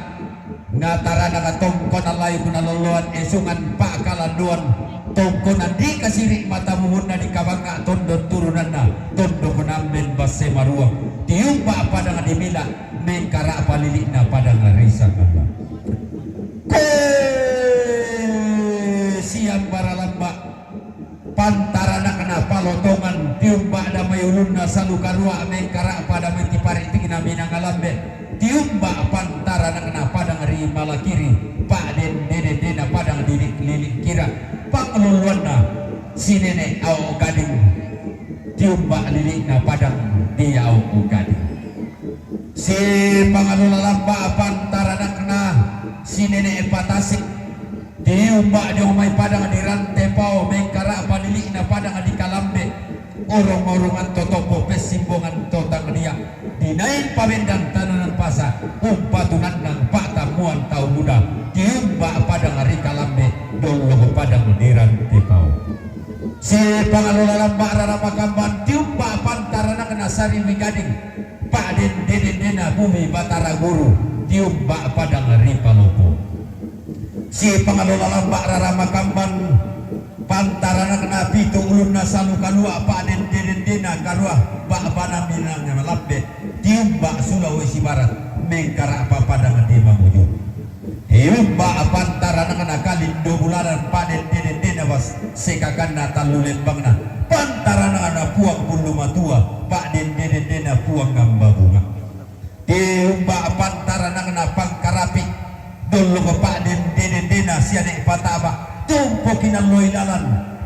Natarana tongkonan layuk naloloan esungan pa'kalandoan tongkonan di kasiri matabuhunna di kabanga tondok turunanna tondok namben basse maruang tiumba padang di mila mengkara palili'na padang risangalla. Ko siambara lamba. Pantaranakna palotongan, tiumba damai ulunna salu karua, mengkara pada mai tiparitikna minangalambe, tiumba pantaranakna padang ri malakiri, pa'dende-dendena padang di lili kira, pangluluanna sinene ao gading, tiumba lili'na padang di ao gading. Si pangalola lamba pantaranakna sinene patasik, tiumba dio mai padang di rante pao mengkara palili'na padang di kalambe, orong-orongan to topo pessimbongan to tangdia, dinain pabendan tananan pasa, umpatunannang pa'tammuan tau muda, tiumba padang ri kalambe, dolloko padang di rante pao. Si pangalola lamba rara makamban, tiumba pantaranakna sariwi gading, pa'dende-dendena bumi Batara Guru, tiumba padang ri palopo. Si pangalola lamba rara makamban, pantaranakna pitu ulunna salu kalua, pa'dende-dendena karua, ba'bana minang lambe, tiumba Sulawesi Barat, mengkara papadang di mamuju. Tiumba pantaranakna kalindo bulanan, pa'dende-dendena bas sekakanna tallu lembangna, pantaranakna puang bullu matua, pa'dende-dendena puang gamba bunga. Tiumba pantaranakna pangkarapi, dolloko pa'dende-dendena siane pataba, tumpokinalloi lalan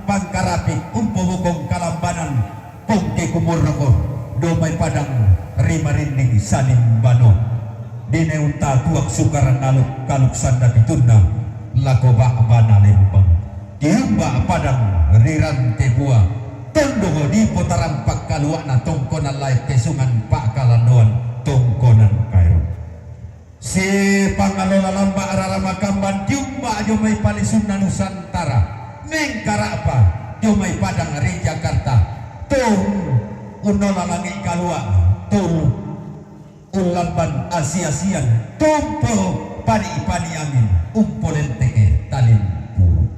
pangkarapi, umpobokong kalambanan, pongke kumorroko, domai padang ri marinding salimbano. Dine unta tuak sukaran aluk kaluk sanda pitunna, lako ba'bana lembang. Diumba padang ri rante bua, tondok dipotarampak kalua'na tongkonan lae pesungan pa'kalandoan tongkonan kaero. Sipangalola lamba' rara makamban diumba dio mai palisunna Nusantara, mengkara'pa dio mai padang ri Jakarta, tung unnola langi' kalua', tung ullamban asi-asian, tumpo padi-padi angin, umpolenteke talimpuru.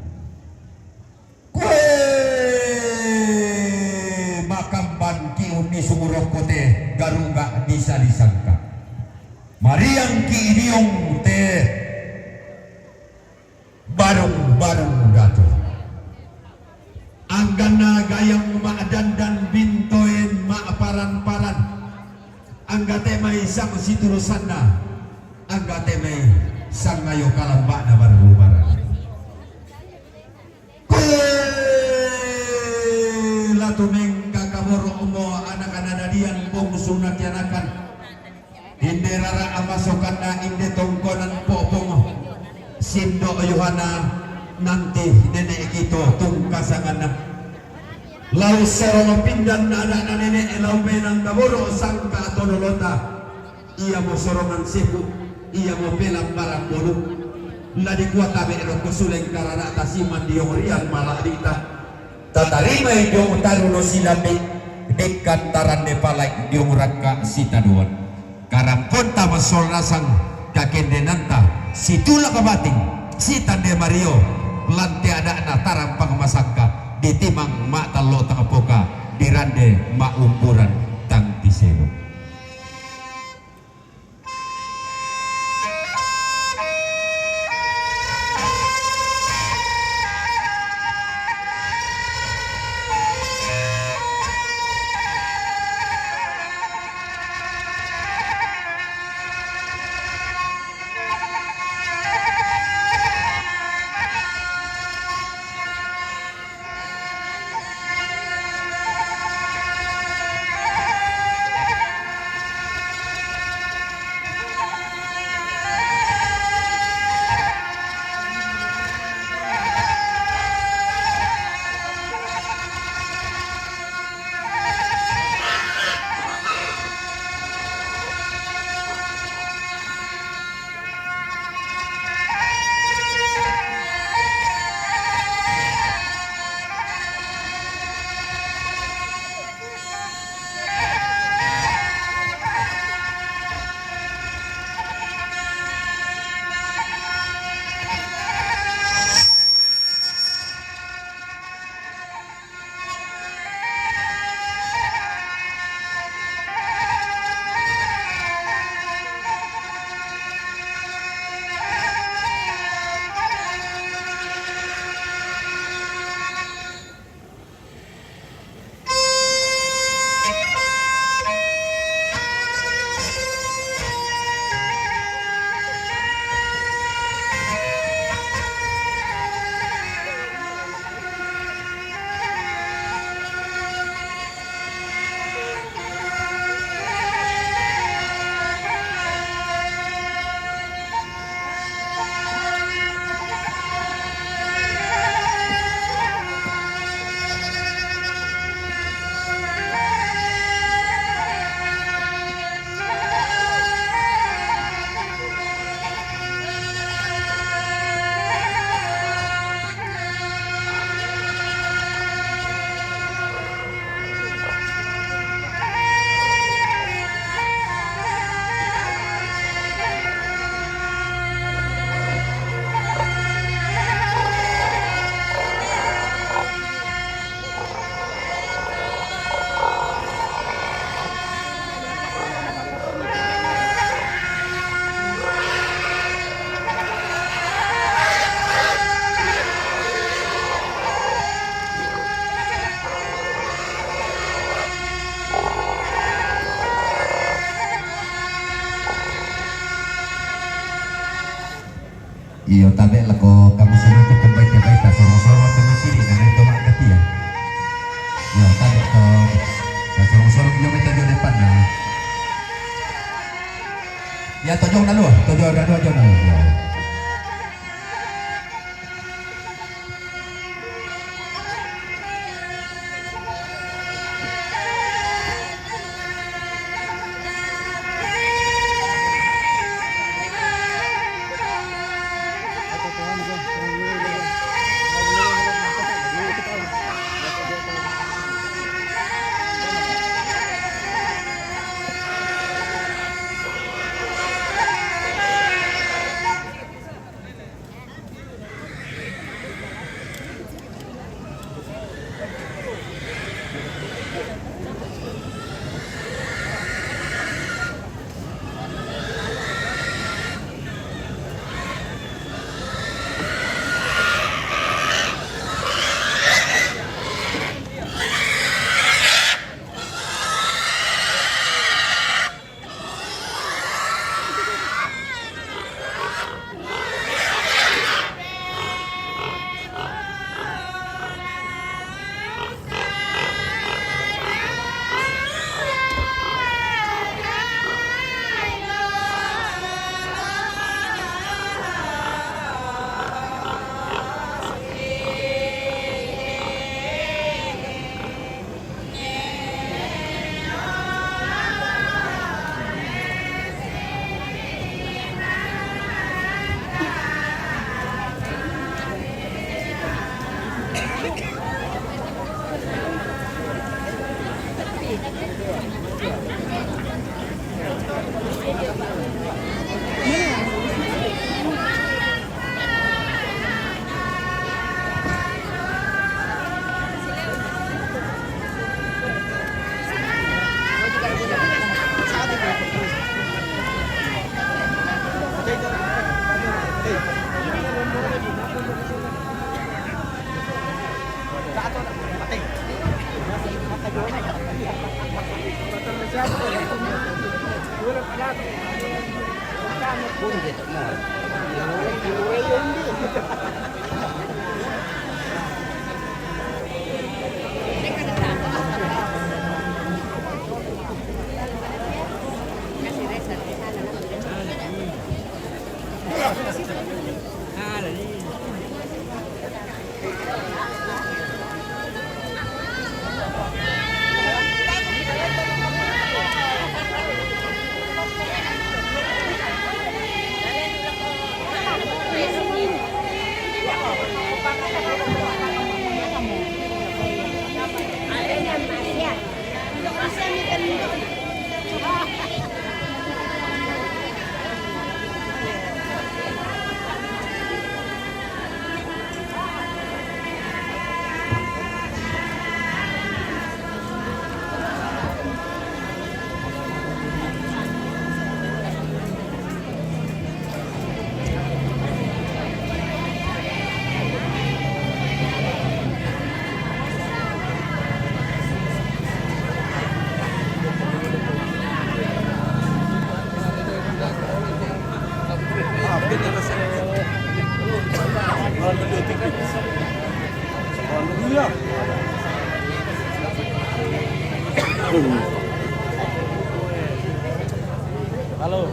Koe makamban ki unni sumurokko te garuga bisa disangka. Mariang ki idiong te barung-barung datu. Angganna gayang ma'dandan bintoen ma'paran-paran. Angga te mai sang siturusanna. Angga te mai sang ayo kalamba'na barung-barung. Koe la tu mengkakaboro'mo anakna dadian bongsunna kianakan. Inde rara amasokanna inde tongkonan po'pongo. Sindo Yohana nanti nene' kito tungkasanganna. Lau sorong pindanna ada'na nene' lau menang kaboro' sangka todolota. Iamo sorongan sepu, iamo pelambaran bolu. La dikua tabe' rokko suleng karana'ta simandiong rian mala'bi'ta. Tatarimai diong taruno silambi', dekkan tarande palai diong rakka sitadoan. Karamponta massola nasang kakendenanta, situla kabating, sitande mario, lante ada'na tarampang masangka, ditimang ma'tallo tangpoka, dirande ma'umburan tang tisero. Iyo, tabe' lako kamu sinoto pembaita-baita soro-soro tu masiri na itu mak katia. Iyo, tabe' to, na soro-soro iyo meta dio depan na. Tojong na lu, tojong na lu, tojong na lu. Halo.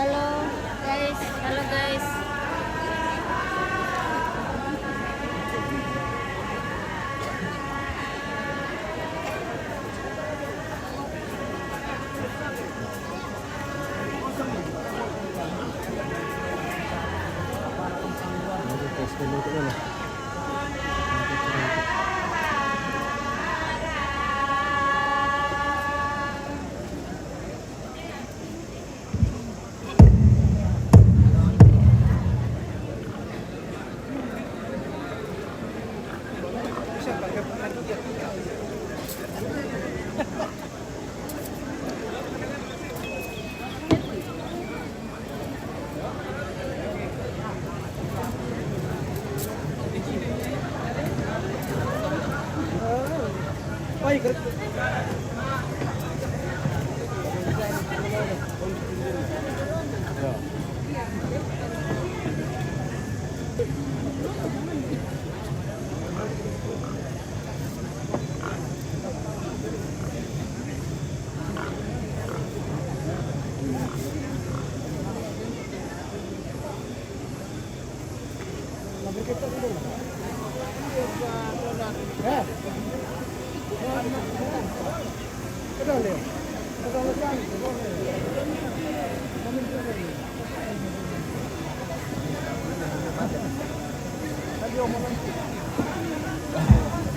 Hello, guys. Hello, guys.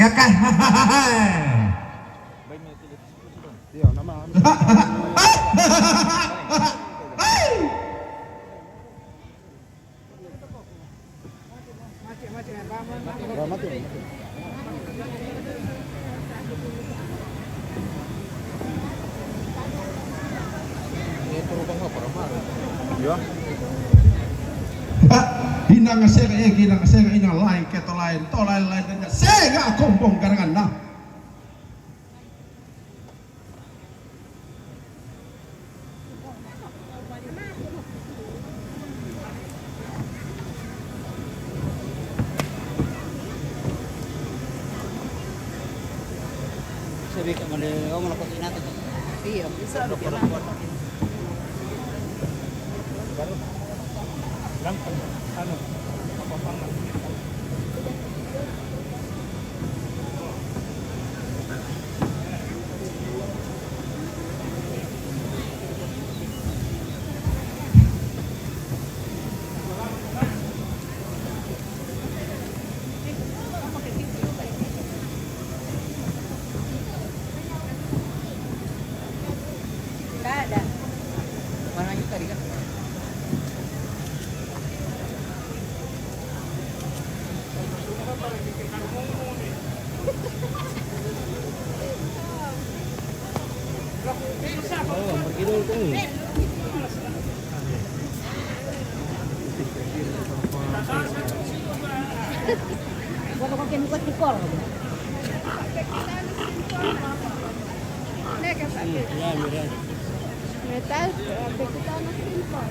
Ya kan? Hinang sega, eh, hinang sega, hinang lain, keto lain, to lain, lain, sega kompong garangan na. Sabi ka, mali, oh, malapot inata. Iya, bisa. Baru, lang, ano, mapapangan. Kada. Mana kita di. Metal, eh, pekutana simple.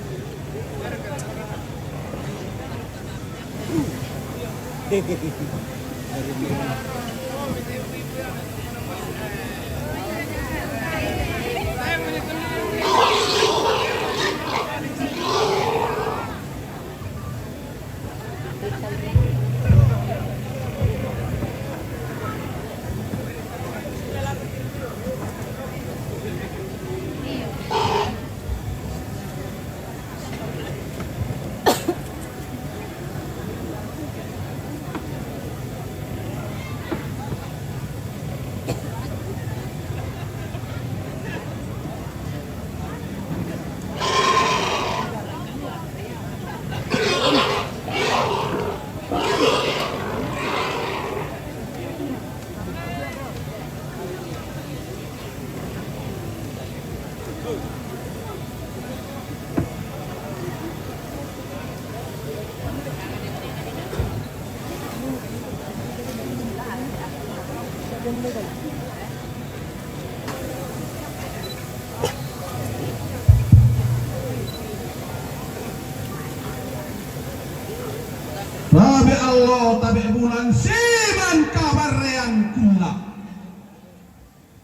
Tabe' allo, tabe' bulan, siman kabarreang kulla'.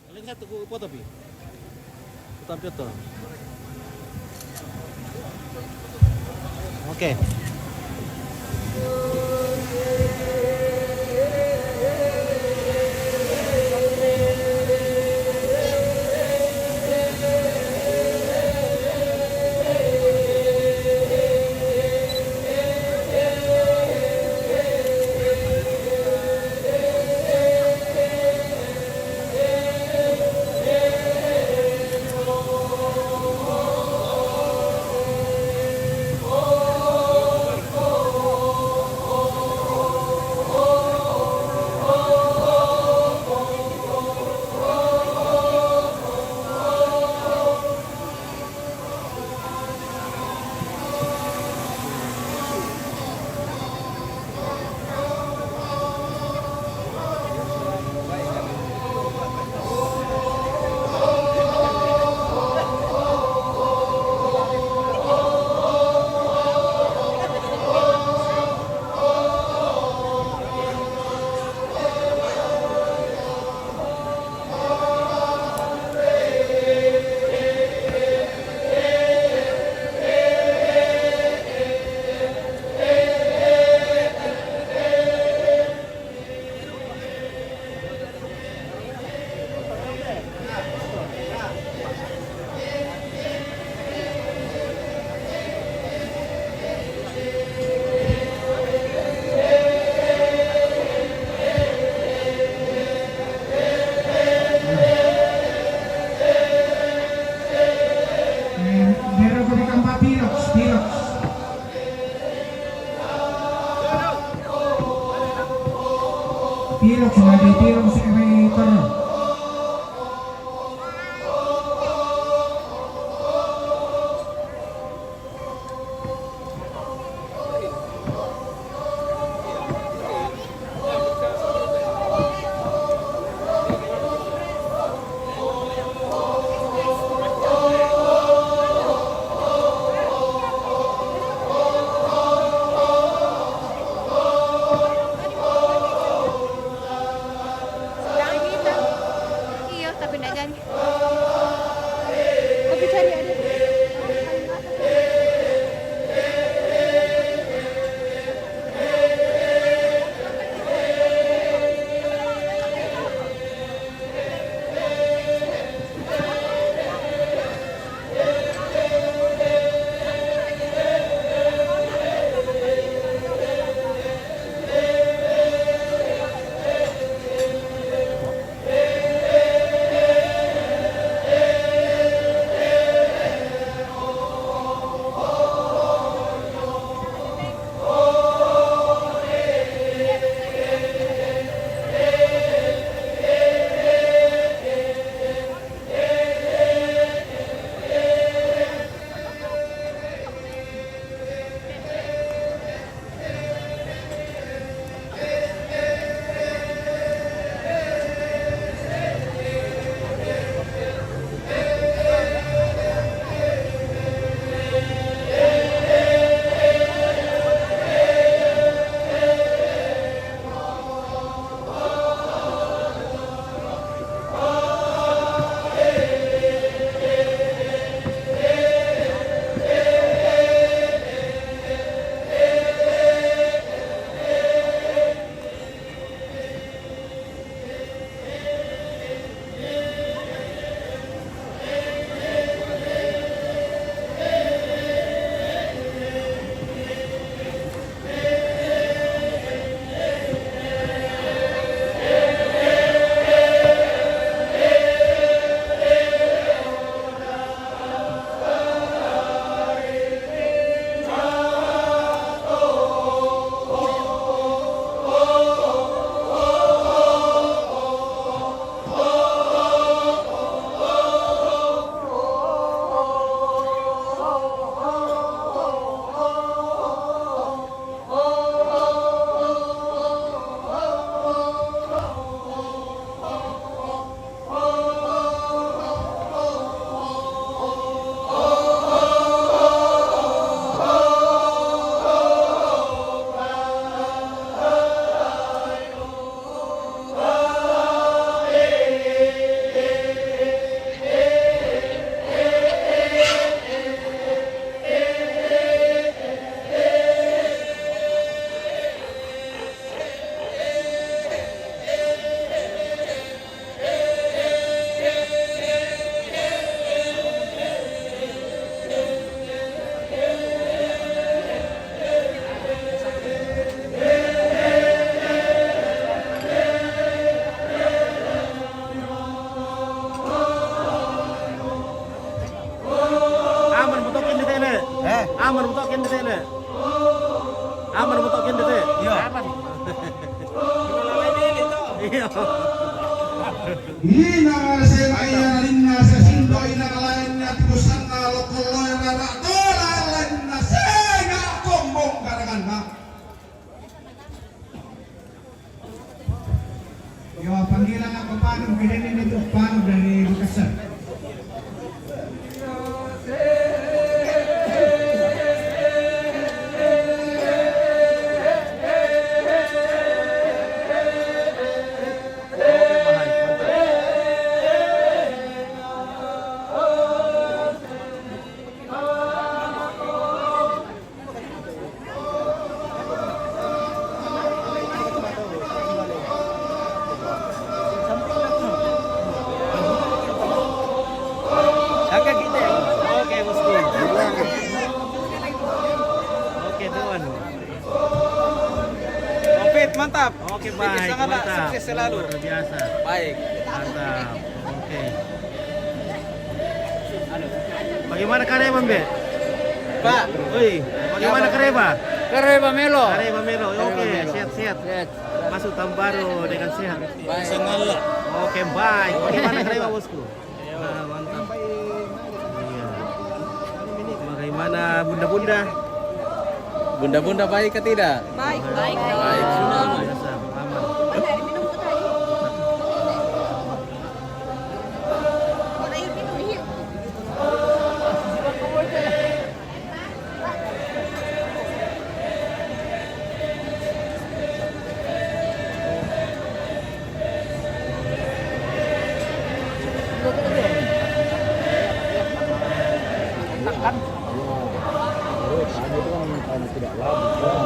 Paling satu ku foto pi. Ku tampil to. Oke. Eh, Dero ko di kampa Pirox, Pirox. Pirox, lagi Pirox, eh, Toro. Aman betul kan, Dede? Iya. Aman. Iya. Ina sing aya rinna sesindo ina lainna tikussanna lokkolloe rara tola lainna senga kombong garaganna. Yo, panggilan aku Panu, kene ini tuh Panu dari Makassar. Oke, kita. Oke, bosku. Oke, tuan. Covid, mantap. Oke, baik, mantap. Sukses selalu. Luar biasa. Baik. Mantap. Oke. Bagaimana kareba, Mbe? Pak. Oi, bagaimana kareba? Kareba melo. Kareba melo. Oke, sehat-sehat. Sehat. Masuk tahun baru dengan sehat. Baik. Oke, baik. Bagaimana kareba, bosku? Ah, mantap. Iya. Bagaimana bunda-bunda? Bunda-bunda baik atau tidak? Baik, baik. Baik, sudah aman. Biasa, aman. Enak kan? Iya. Terus, tadi itu kan karena tidak labu, kan?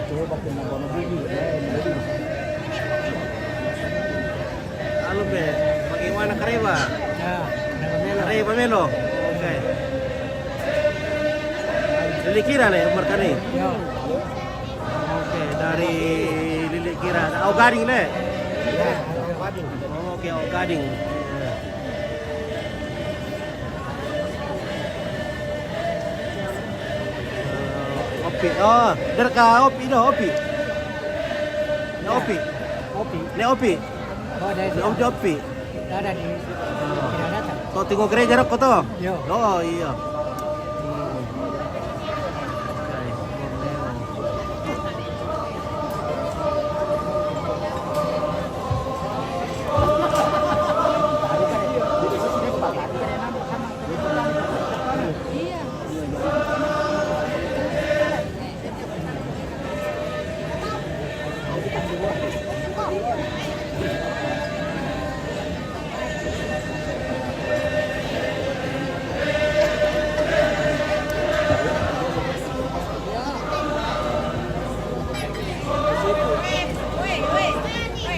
Coba pakai nambah bumbu, eh, jadi. Halo, Be. Bagaimana kareba? Ya, kareba melo. Kareba melo. Oke. Lilikira le, Umar Kani. Ya. Oke, dari Lilikira. Oh, Gading le. Ya, Gading. Oke, oh, Gading. Ya. Opi. Oh, derka opi do, opi. Ne opi. Opi. Ne opi. Oh, dari opi. Ada di. Oh. Tidak datang. Kau tengok gereja rokok tuh? Yo. Oh, iya. Hmm.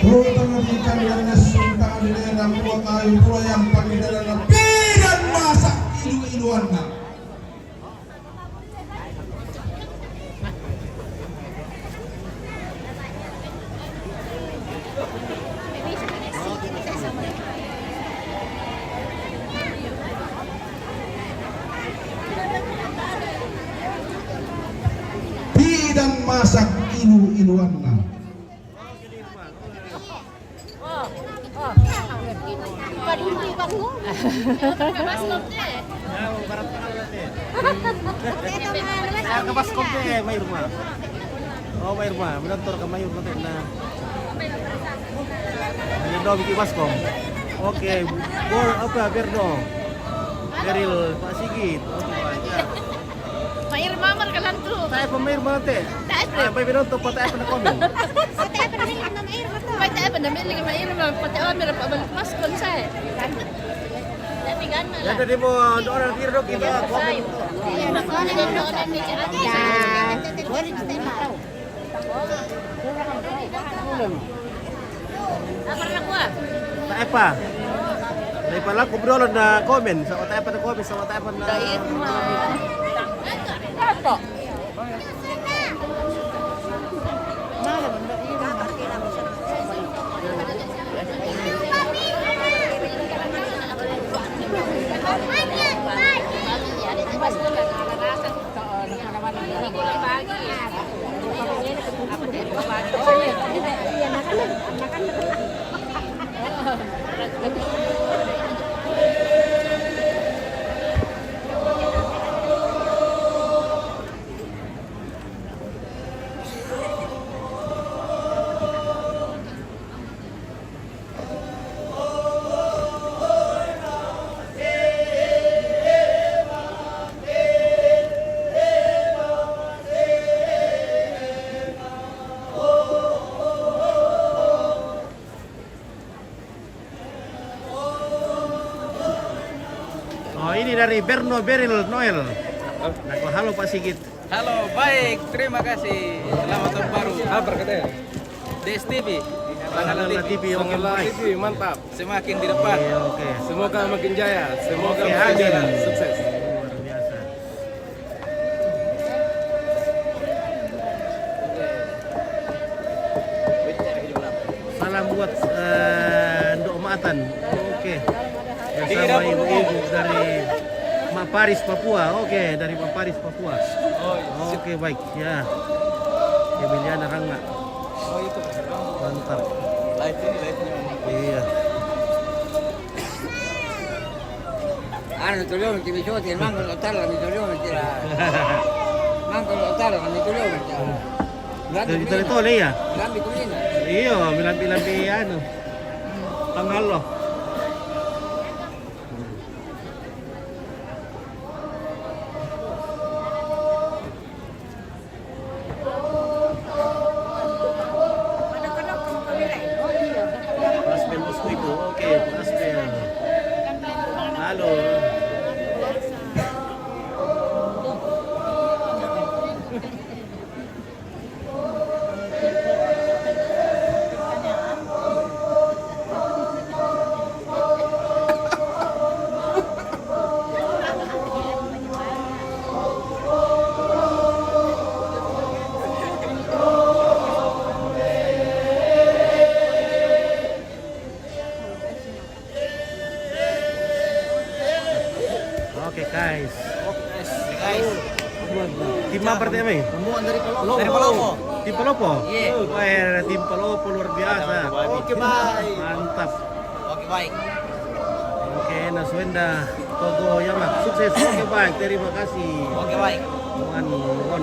Rutang di kandang nasunta di daerah Pulau Kayu, Pulau yang pakai daerah pidan masak ilu-iluanna. Pidan masak ilu-iluanna. Ke baskom deh, Mayur mah. Oh, Mayur mah, menonton ke Mayur nanti. Nah. Ini dong bikin baskom. Oke, bol apa, Berdo? Beril, Pak Sigit. Oke, Pak. Ya. Mayur mah, Mar, kalan tu. Tae pa Mayur mah te. Tae pa. Ah, pai binoto pa tae pa na komen. Tae pa na Mayur mah te. Pai tae pa na Mayur mah, pa tae pa Mayur pa balik mas kon saya. Tapi kan malah. Ya, tadi mau doa nanti dok kita komen. Iya, doa nanti. Tae pa. Tae pa laku bro na komen. So tae pa na komen, so tae pa na. Oh, ini dari Berno Beril Noel. Nako, halo Pak Sigit. Halo, baik, terima kasih. Selamat tahun baru. Apa katanya? D S T V. Tanggal Tanggal T V. T V, oke, Tanggal baik. T V, mantap. Semakin di depan. Iya, oke. Semoga makin jaya. Semoga Oke, makin amin. jaya. Sukses. Luar biasa. Salam buat eh, Ndok Matan. Oke. Bersama ibu-ibu dari Mak Paris, Papua. Oke, dari Mak Paris, Papua. Oh, iya. Oke, baik ya. Emiliana Rangga. Oh, itu. Mantap. Live ini, live ini. Iya. Ano, tolong, ti mi soti, manco lo tala, mi tolong, ti. Manco lo tala, mi tolong, ti. Dari tole-tole, iya? Milambi kulina. Iyo, milambi-lambi, anu. Tanggal lo. Asbel Mosquito, oke, Asbel. Halo. Oke, guys. Guys. Tim apa, Tim apa ini? Rombongan dari Palopo. Dari Palopo. Tim Palopo? Iya. Wah, ada tim Palopo luar biasa. Oke, baik. Mantap. Oke, baik. Oke, Naswenda Togo Yamak, sukses. Oke, baik. Terima kasih. Oke, baik. Tuhan, Tuhan.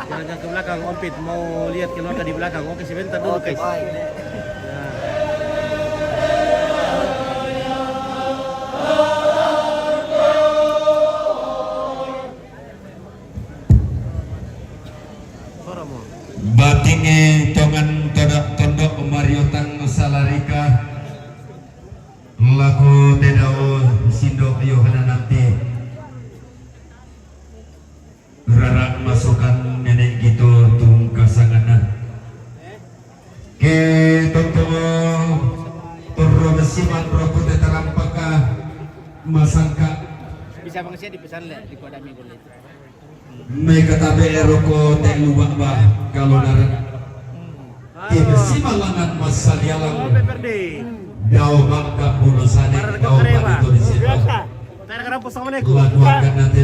Jangan ke belakang, Om Pit. Mau lihat keluarga di belakang. Oke, sebentar dulu, Oke, guys. baik. Ya. Batinge tongan todak tondok mariotang salarika. Laku tedao sindo Yohana nanti. Rara masukan nenek gitu tungkasanganan. Ke tonto turro besiman rokute tarampaka masangka. Bisa bang saya dipesan le di Kodami boleh. Me katabe roko te lubak ba kalau naran. Ke besiman langan masalialang. Dao maka buno sane dao panito di situ. Lakukan nanti.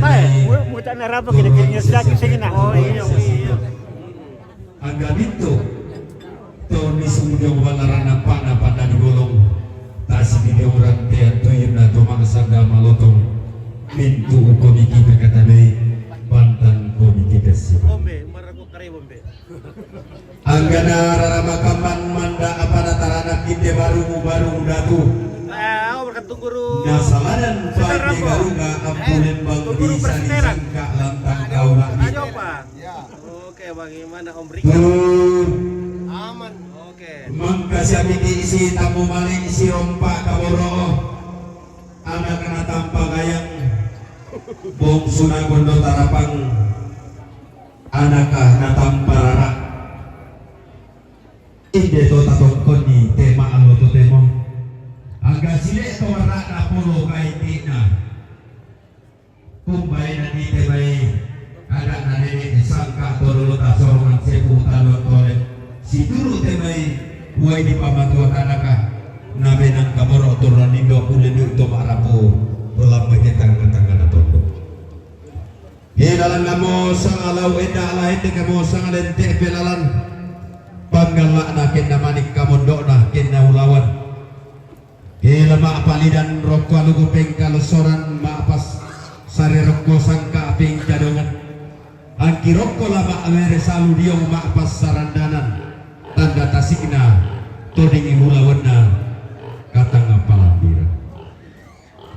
Muta na rapo kini kini saki singina. Oh, iya, iya. Angga bintu. Toni sumudong walarana pana pada digolong. Tasi di orang te tuyun na tomang sangga malotong. Mintu komiki pekatabe bantan komiki besi. Bombe, maraku kare bombe. Angga na rarama kamban manda apa na taranak kite baru baru datu. Ah, berkat guru. Na saladan Sekarang, pake Bang. Garunga ampulen bang Guru bisa Perseteran. Disangka lantang kau lagi. Ayo, Pak. Ya. Oke, bagaimana Om Rika? Tuh. Aman. Oke. Mangkasi abiti isi tamu mali isi rompa kaboro. Anak kena tampa gayang. Bong suna gondo tarapang. Anak na tampa rara. Inde to tatongkoni tema alo to temo. Angga sile to rara polo kai tina. Kumbai na di temai, ada na nene sangka tololo tasorongan sepu talon tole. Situru temai, buai di pamatua tanaka, na benang kamoro turun indo kule di uto marapu, pelambai tetang tetangga na tondo. Hilalang namo sangalau enda ala ende kamo sangalente pelalan. Panggalla'na kenna manik kamondo'na kenna ulawan. Hila ma'palidan rokko aluku pengkalossoran ma'pas sare rokko sangka pengkadongan. Angki rokko la ma'mere salu diong ma'pas sarandanan. Tanda tasikna todingi ulawanna katang palambiran.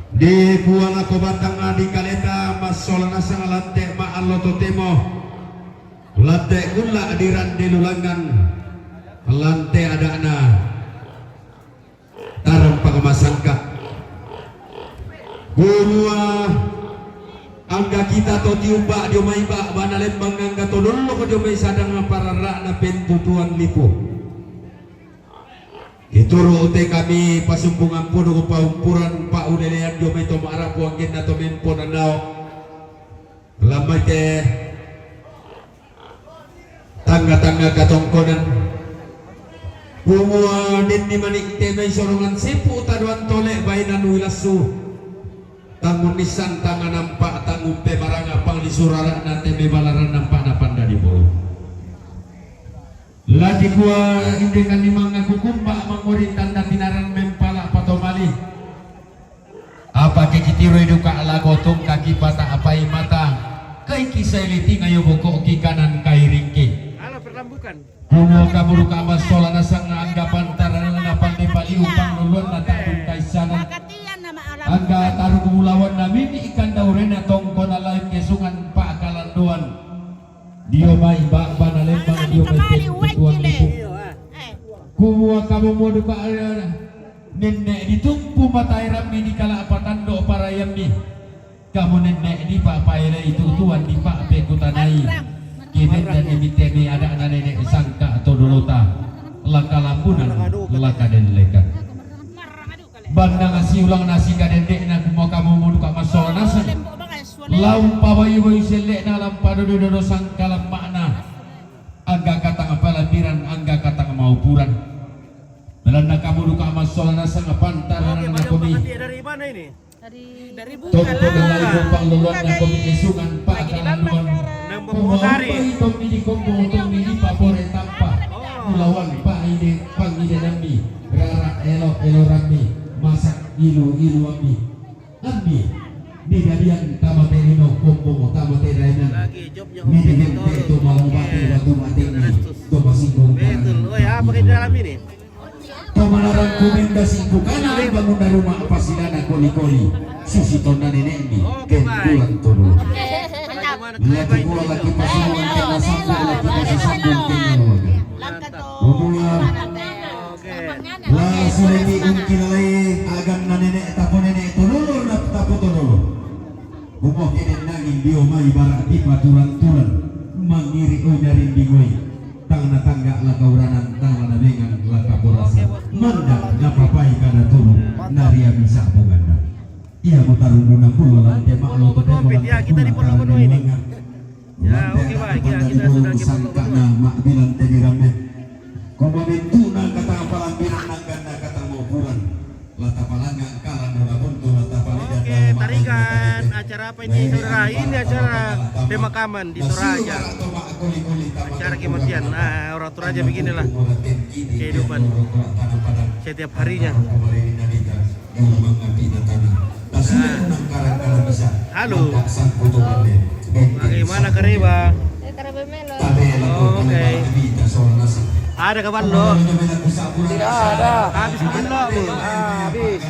Dikua lako batang di kaleta massola nasang lante ma'allo totemo. Lante kulla dirande lulangan. Lante ada'na tarang pangamasangka. Kumua angga kita to tiumba dio mai ba bana lembang angga to dolloko dio mai sadang pararra'na pentutuan lipu. Ituru te kami pasumbungan puduk paumpuran pa'ulelean dio mai to ma'rapu anggenna to mempo nanao. Lambai te tangnga-tangnga katongkonan. Kumua denni manik te mai sorongan sepu tadoan tole bainan wilassu. Tangun nissan tangnga nampa tangun pe maranga pang lisurara'na te mai balaran nampa napanda di bolo. Lagi kua indekan ni mangaku kumba mangori tanda tinaran mempala patomali. Apa ke kitiroi duka lako tungka kipata apai mata. Kai kisai litinga yo boko ki kanan kai ringki. Halo, perlambukan. Kuno kamu duka masola nasang anggapan tarana pande paliu pangluluan na takun kaisana. Angga taru kumulawan na mini ikan daurena tongkona lain kesungan pa kalandoan. Dio mai ba bana lembang dio mai tuan lipu. Kumua kamu modu ka nenne ditumpu mataerammi di kala patando parayammi. Kamu nenne di papaelai tutuan di pa'pekutanai. Kimenna ni mitemi ada'na nene sangka todolota. Laka lambunan laka delleka. Bannang siulang nasi kadende'na kumua kamu modu ka masola nasang. Lau pabayu-bayu selle'na lampa dodo-dodo sangkalamma'na. Angga katang palambiran, angga katang maupuran. Belanna kamu duka masola nasang pantaran. Oke, banyak komi. Dari mana ini? Dari Tongko Bungkala. Dalai Bopang loloan na komi esungan pa kalanduan. Nang Bopong Sari. Tommi di kombong tommi di papore tampa. Mulawan pa ide pangide nammi. Rara elo elo rammi. Masak ilu ilu ammi. Ambi, nidadian tamate lino kombongo tamate daenan. Nidegen te to malobati batu mateni to masinggung. Betul. Oh ya, apa kita dalam ini? To malarang kumenda singkukana bangun daruma pasilana koli-koli. Susi tonna nenekmi. Oke, baik. Tulang todo. Lagi kua lagi pasuruan kena sambung lagi pasi sambung kena luaga. Umua. Oke. La suleki ungki lalai aganna nenek tapo nenek tololo na tapo tololo. Kumoke nennangin dio mai bara tipa turang-turang mangiri o nyaring dingoi. Tangna tangga la kauranan tangna nabengan la kaporasa. Mandang napapai kana turu naria misa bunganna. Ia mo tarundu na pulo lante ma'lo to temo lante pulo tarundu. Ya, oke, baik. Ya, kita sudah kita sangkana ma'bilang teni ramme. Komo bentukna kata palambiran nangganna kata maupuran. La tapalanga kalan dona buntu la tapalida. Oke, tarigan acara apa ini, saudara? Ini acara pemakaman di Toraja. Acara kematian. Nah, orang Toraja beginilah kehidupan setiap harinya. Halo. Bagaimana kareba? Oke. Ada kabar lo? Tidak ada. Habis kabar lo, Bu? Habis.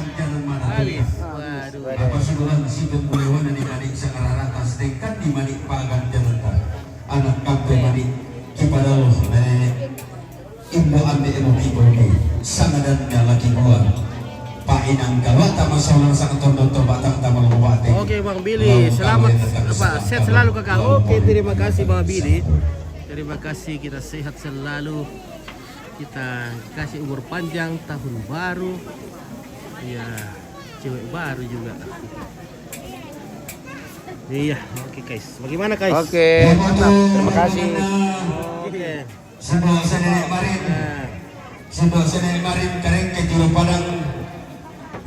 Habis. Waduh. Apa suruhan si pembulewan di manik sekarang atas dekat di manik pagan jalan. Anak kampe manik kipadalo. Imbo ambe emo kibo ni sangadan laki gua. Pak Inang kalua tama saunang sangaton doto batang tama lobate. Oke, Bang Billy, selamat, apa, sehat selalu, Kakak. Oke, terima kasih, Bang Billy. Terima kasih, kita sehat selalu. Kita kasih umur panjang, tahun baru. Ya, cewek baru juga. Iya, oke, guys. Bagaimana, guys? Oke, mantap. Terima kasih. Oke. Simbol senene marin. Simbol senene marin kareng ke juru padang.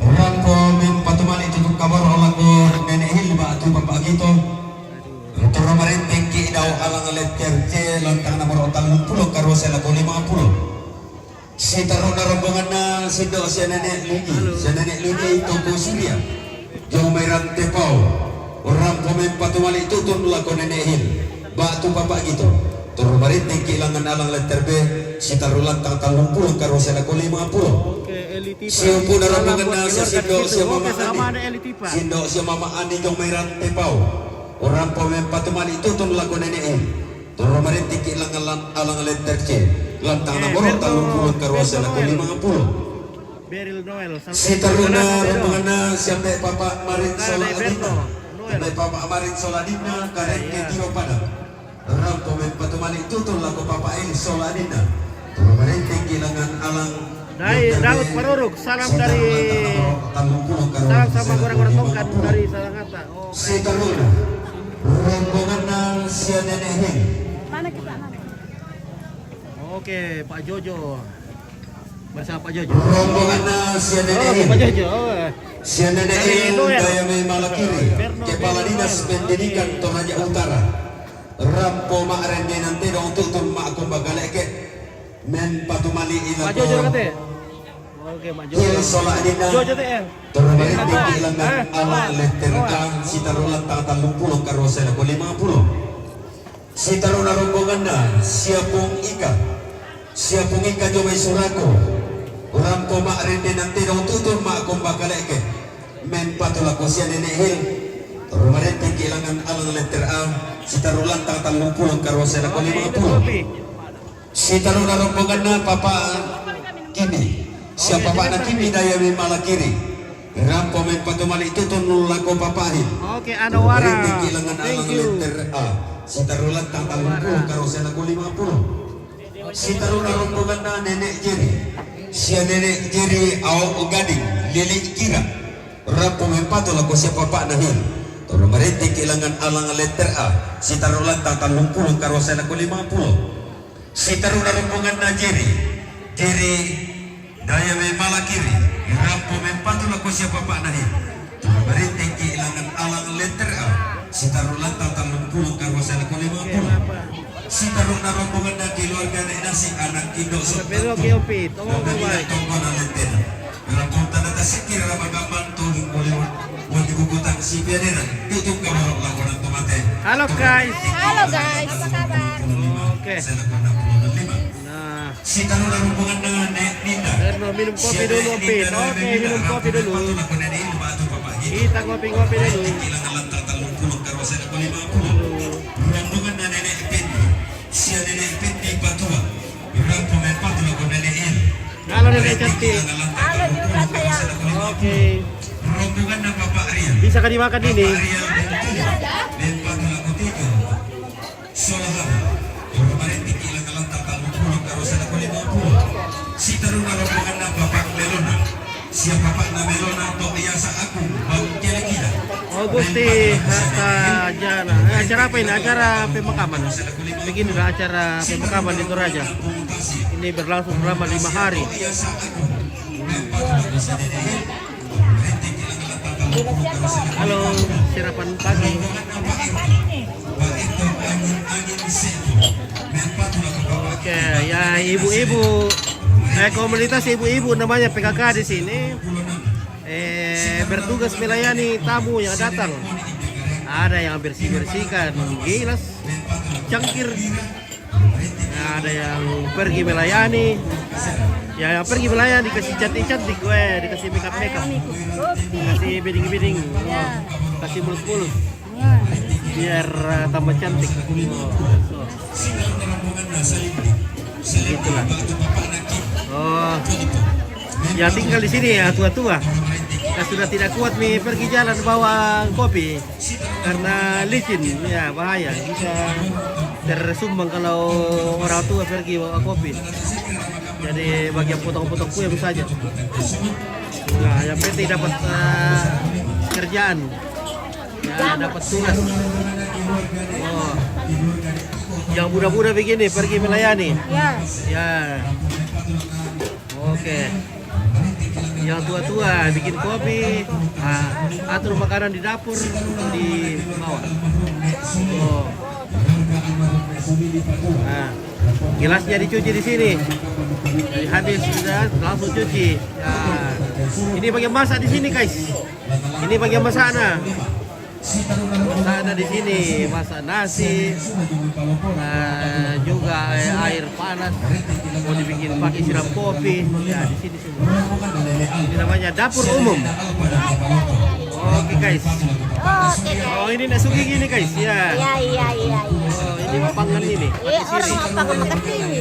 Rampo min patumani tutup kabar olah ko nenek hil ba tu bapak gitu. Turu marentengki' dao alang letter C lantang nomor tallung pulo karua sae lako lima pulo. Sitaru'na rombonganna sindo' sia Nene' Lidi, sia Nene' Lidi toko Suria. Jomai Rantepao. Rampo mempatumali' tutun lako Nene' Hil. Ba'tu Papa Gitu. Turu marentengki' langngan alang letter B, sitaru' lantang tallung pulo karua sae lako lima pulo. Siumpu'na rombonganna sia sindo' sia Mama Ani. Sindo' sia Mama Ani Jomai Rantepao. Rampo mempatumali' tutun lako Nene' Hil. Turu marentengki' langngan alang letter C. Lantang nomor tallung pulo karua sae lako lima pulo. Sitaru'na rombonganna siambe' Papa Marin sola adinna. Siambe' Papa Marin sola adinna kareke tiro pada. Rampo mempatumali' tutun lako Papa Eli sola adinna. Turu marentengki' langngan alang. Dai Daud Paruruk, salam dari, salam sama orang-orang Tongkan dari Salangata. Sitaru'na rombonganna sia Nene' Hil. Mana kita, mana? Oke, Pak Jojo. Bersama Pak Jojo. Rombonganna sia Nene' Hil. Pak Jojo. Sia Nene' Hil daya mai Malakiri. Kepala Dinas Pendidikan Toraja Utara. Rampo ma'rendenan tedong tutun ma'kombagale'ke. Mempatumali'i lako Jojo kate. Oke, Mak Jojo. Hil sola adinna. Jojo te, eh. Turu marentengki' langngan alang letter A, sitaru' lantang tallung pulo karua sae lako lima pulo. Sitaru'na rombonganna sia Pung Ika. Sia Pung Ika Jomai Surako. Rampo ma'rendenan tedong tutun ma'kombagale'ke. Mempatu lako sia Nene' Hil. Turu marentengki' langngan alang letter A, sitaru' lantang tallung pulo karua sae lako lima pulo. Sitaru'na rombonganna Papa Kimi. Sia Papa'na Kimi daya mai Malakiri. Rampo mempatumali' tutun lako Papa Hil. Oke, Anwara. Turu marentengki' langngan alang letter A. Sitaru' lantang tallung pulo karua sae lako lima pulo. Sitaru'na rombonganna Nene' Jeri. Sia Nene' Jeri Ao Gading, Lili' Kira. Rampo mempatu lako sia Papa'na Hil. Turu marentengki' langngan alang letter A. Sitaru' lantang tallung pulo karua sae lako lima pulo. Sitaru'na rombonganna Jeri. Jeri daya mai Malakiri. Rampo mempatu lako sia Papa'na Hil. Turu marentengki' langngan alang letter A. Sitaru' lantang tallung pulo karua sae lako lima pulo. Sitaru'na rombonganna keluarga Ne' Nasi anak indo' Sottong. Tongkona lettena. Rampo tana tasikki rara magamang tu lingkuliwan. Wadi kukutang si piadenan. Tutung kamaro lakonan tomate. Halo, guys. Halo, guys. Apa kabar? Oke. Sae lako enam pulo lima. Nah. Sitaru'na rombonganna Ne' Ninda. Erno, minum kopi dulu, Pin. Oke, minum kopi dulu. Kita ngopi-ngopi dulu. Rombonganna Nene' Pendi. Sia Nene' Pendi Patua. Rampo mempatu lako Nene' Hil. Halo, Nene' cantik. Halo juga, sayang. Oke. Rombonganna Papa Rian. Bisa kah dimakan ini? Papa Rian mempatu lako tiga. Sola haba. Turu marentengki' langngan alang tallung pulo karua sae lako lima pulo. Sitaru'na rombonganna Papa Melona. Sia Papa'na Melona to' iasa' Aku Bang Kelekida. Oh, Gusti, harta jana. Eh, acara apa ini? Acara pemakaman. Beginilah acara pemakaman di Toraja. Ini berlangsung selama lima hari. Halo, sarapan pagi. Oke, ya, ibu-ibu, eh, komunitas ibu-ibu namanya P K K di sini, eh, bertugas melayani tamu yang datang. Ada yang bersih-bersihkan gelas, cangkir, ada yang pergi melayani. Ya, yang pergi melayani dikasih cantik-cantik, weh, dikasih makeup-makeup. Kasih beading-beading. Wah, kasih mulus-mulus. Biar, eh, tambah cantik. Begitulah. Oh. Ya, tinggal di sini ya, tua-tua. Ya, sudah tidak kuat mi pergi jalan bawa kopi. Karena licin, ya, bahaya. Bisa tersumbang kalau orang tua pergi bawa kopi. Jadi, bagian potong-potong kue saja. Nah, yang penting dapat, eh, kerjaan. Ya, dapat tugas. Oh. Yang muda-muda begini pergi melayani. Ya. Ya. Oke. Yang tua-tua bikin kopi, ah, atur makanan di dapur, di bawah. Oh. Nah, gelasnya dicuci di sini. Jadi habis sudah langsung cuci. Ya. Ini bagian masak di sini, guys. Ini bagian masak, nah. Masak ada di sini, masak nasi. Nah, juga, eh, air panas. Mau dibikin pakai siram kopi. Ya, di sini. Ini namanya dapur umum. Oke, guys. Oh, ini nak sugi gini, guys. Ya. Iya, iya, iya, iya. Oh, ini lapangan ini. Iya, orang lapangan ke sini.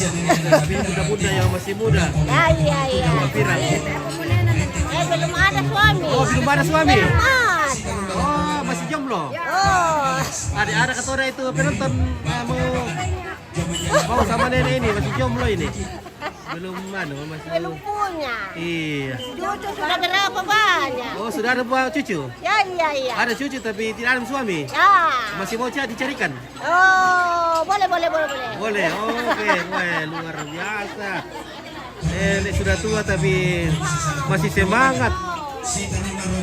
Ini bunda-bunda yang masih muda. Ya, iya, iya. Pirang. Eh, belum ada suami. Oh, belum ada suami. Belum ada. Oh, masih jomblo. Oh. Ada, ada kata orang itu penonton, eh, mau mau sama nenek ini, masih jomblo ini. Belum anu, masih belum punya. Iya. Cucu sudah berapa banyak? Oh, sudah ada buah cucu? Ya, iya, iya. Ada cucu tapi tidak ada suami? Ya. Masih mau cari, dicarikan? Oh, boleh, boleh, boleh, boleh. Boleh, oke. Weh, luar biasa. Eh, ini sudah tua tapi masih semangat.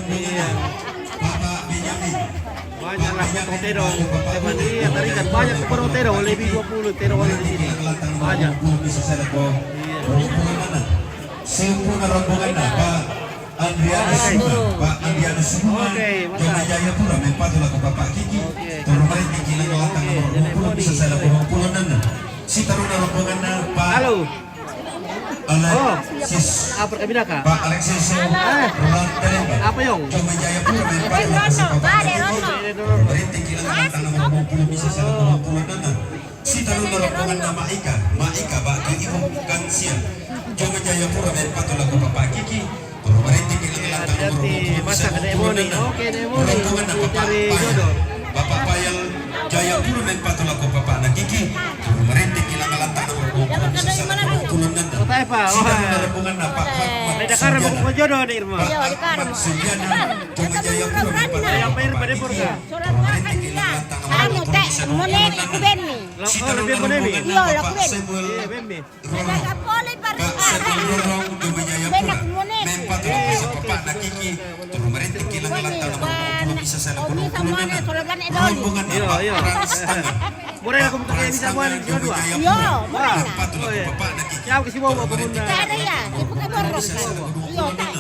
Iya. Banyaklah potong tedong. Teman, iya, tadi kan banyak potong tedong, lebih dua puluh tedong ada di sini. Banyak. Iya. Sempurna rombongan apa? Andrianus Suma, Pak Andrianus Suma, oke, mantap. Joma Jayapura, mempatu laku Bapak Kiki, oke. Tolong mari Kiki lagi lantang nomor dua puluh, bisa saya laku dua puluh enam. Si taruna rombongan, Pak. Halo. Alexis. Oh, apa kabinaka? Pak Alexis. Eh. Roland Telemba. Apa, Yong? Joma Jayapura, mempatu laku Bapak Kiki. Tolong mari Kiki lagi lantang nomor dua puluh, bisa saya laku dua puluh enam. Si taruna rombongan nama Ika, Ma Ika, Batu Ibu Kansia. Joma Jayapura, mempatu laku Bapak Kiki. Tolong mari Kiki lagi lantang nomor dua puluh, bisa laku dua puluh enam. Oke, Demoni. Rombongan nama Bapak Payal. Bapak Payal Jayapura, mempatu laku Bapak Anak Kiki. Tolong mari Kiki lagi lantang nomor dua puluh, bisa saya laku dua puluh enam. Kota apa? Si taruna rombongan nama Pak Fatma. Beda karang, Sugiana. Bukan jodoh nih, Irma. Pak Fatma Sugiana, Joma Jayapura, mempatu laku Bapak Kiki. Anu, te, mone, ku beni. Lo, oh, lebih mone ni. Iyo, lo ku beni. Iya, beni. Beda kapole par. Pak Samuel Rorong, Joma Jayapura. Beda ku mone. Mempatu laku Bapak Anak Kiki. Tolong mari Kiki lagi lantang nomor dua puluh, bisa saya laku dua puluh enam. Rombongan apa? Iya, iya. Perang setengah. Boleh aku minta bisa buat dua-dua? Iya, boleh lah. Mempatu laku Bapak Anak Kiki. Siapa sih bawa? Tolong mari Kiki lagi lantang nomor dua puluh, bisa saya laku dua puluh enam. Iya, tak.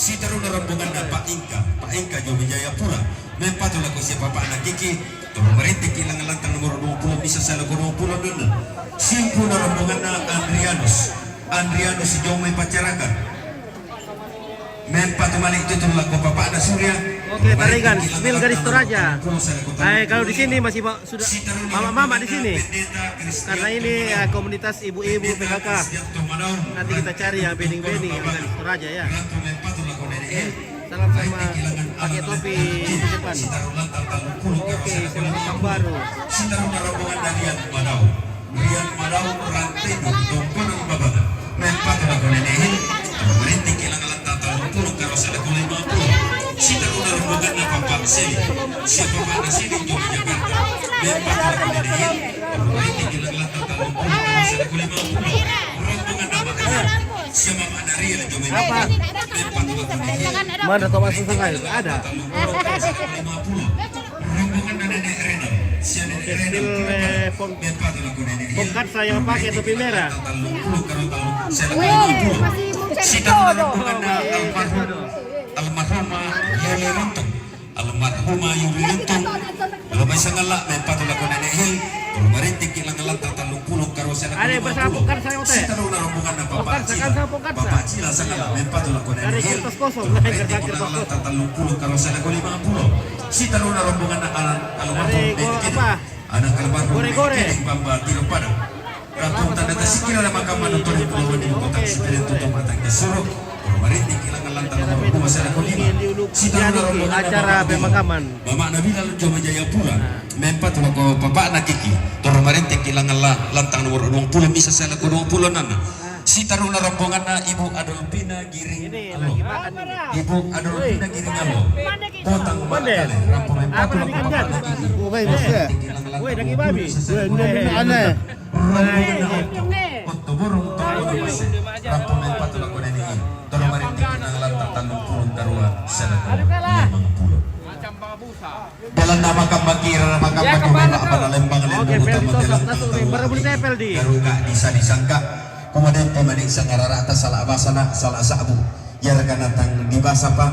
Si taruna rombongan na Pak Ingka, Pak Ingka Joma Jayapura. Mempatu laku si Bapak Anak Kiki, tolong mari Kiki lagi lantang nomor dua puluh, bisa saya laku dua puluh enam. Sempurna rombongan na Andrianus, Andrianus Joma Pacarakan. Mempatu malik tutur laku Bapak Anak Surya. Oke, tolong mari Tarigan, Kiki lagi lantang nomor dua puluh, bisa saya laku dua puluh enam. Mil Gadis Toraja. Eh, kalau di sini masih ba-, sudah mama-mama di sini. Karena ini, ya, komunitas ibu-ibu P K K. Nanti kita cari yang bening-bening, yang Gadis Toraja, ya. Oke, salam sama pakai topi di depan. Oke, selamat tahun baru. Rian Madau, Rantedo, Tongkonan Babaga. Mempatu laku Nenek Hil, tolong mari Kiki lagi lantang tahun puluh, karo saya laku lima puluh. Si taruna rombongan na Bapak Seli, siapa mana sini Joma Jakarta. Mempatu laku Nenek Hil, tolong mari Kiki lagi lantang tahun puluh, karo saya laku lima puluh. Rombongan na Makassar, siapa mana Riel Joma Jakarta. Mempatu laku Nenek Hil. Mana Thomas Susah ada? Lima puluh. Rombongan na Nenek Renal. Sia Nenek Renal. Oke, spill, eh, pong-, pongkat saya pakai topi merah. Weh, masih muncul jodoh. Almarhum, almarhumah Yuli Lintung. Almarhumah Yuli Lintung. Kalau bisa ngelak, mempatu laku Nenek Hil. Kalau mari Kiki lagi lantang tahun puluh, karo saya laku lima puluh. Ada bersama pongkat saya, Ote. Si taruna rombongan na Bapak Cila. Pongkat saya, pongkat saya. Bapak Cila, saya ngelak, mempatu laku Nenek Hil. Dari kertas kosong, kertas kosong. Lantang tahun puluh, karo saya laku lima puluh. Si taruna rombongan na al-, almarhum Nenek Kiki. Anak almarhum Nenek Kiki, Bamba Tiro Padang. Ratu tanda tasikira na makaman, nonton di Pulau Wadi, kota Sipilian, tutup mata kita suruh. Kalau mari Kiki lagi lantang nomor dua, saya laku lima. Si taruna rombongan na Bapak Nabila. Mama Nabila Joma Jayapura. Mempatu laku Bapak Anak Kiki. Tolong mari Kiki lagi lantang nomor dua puluh, bisa saya laku dua puluh enam. Si taruna rombongan na Ibu Adolfina Giring Alo. Ibu Adolfina Giring Alo. Botang Bakale, rampo mempatu laku Bapak Anak Kiki. Weh, daging babi. Weh, ini aneh. Rombongan na Otto Borong, Tongkonan Mase. Rampo mempatu laku Nenek Hil. Tolong mari Kiki lagi lantang tahun puluh, karo saya laku lima puluh. Dalam nama kambang kira, nama kambang kira, nama pada lembang. Oke, lembang Feldi utama Sosak, dalam Nasuk, tentang Rimba, Rebun lagi. Tepel di. Garuga bisa disangka. Kemudian pemain sang ararata salah basana, salah sabu. Yar kana tang di basa pa,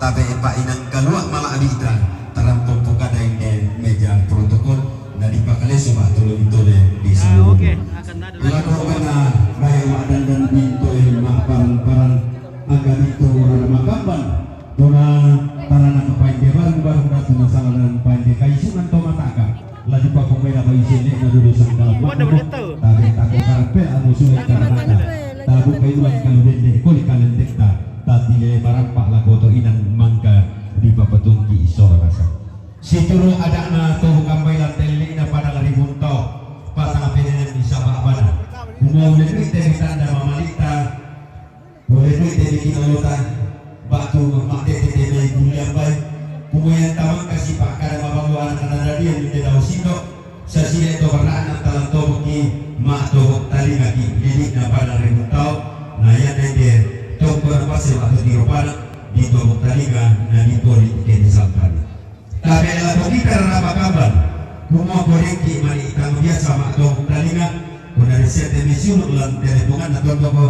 tabe pa inang kalua mala abita. Tarampung pukada inde meja protokol, na di pakale suma tulung tole di. Ah, seluruh. Oke, akan ada lagi. Lalu kana bayi wa dandan bintu ma parang-parang angga bintu orang makamban. Tuna tarana ka painde bareng-bareng datu masalah dan painde kaisungan to mataka. Laju pakumela baise ne na dulu sangkala. Waduh, mako. Udah tahu. Tabe tako karpe anu suwe karmata. Tabu kaiwan kalu dende koli kalendekta. Tati lele barampa lako to inan mangka di papatungki isora rasa. Situru adakna to bukan bailan telelina pada lari bunto. Pasang penenen di sabak bana. Umur lebih dari tanda mamalita. Boleh duit tadi kita lota. Batu mak tete tete bulian bai. Kumoyan tawang kasih pak kada mabalu anak anak dia di tedau sindo. Sasile to baraan talan to ki mak to talinga ki. Jadi na pada ribu tau. Na ya nende to kora pase waktu di ropana. Di to talinga na di poli kene sampan. Tabe la to kita raba kaban. Kumo koreki mani tang biasa mak to talinga. Kuna resete mesiun lan telepongan na to ko.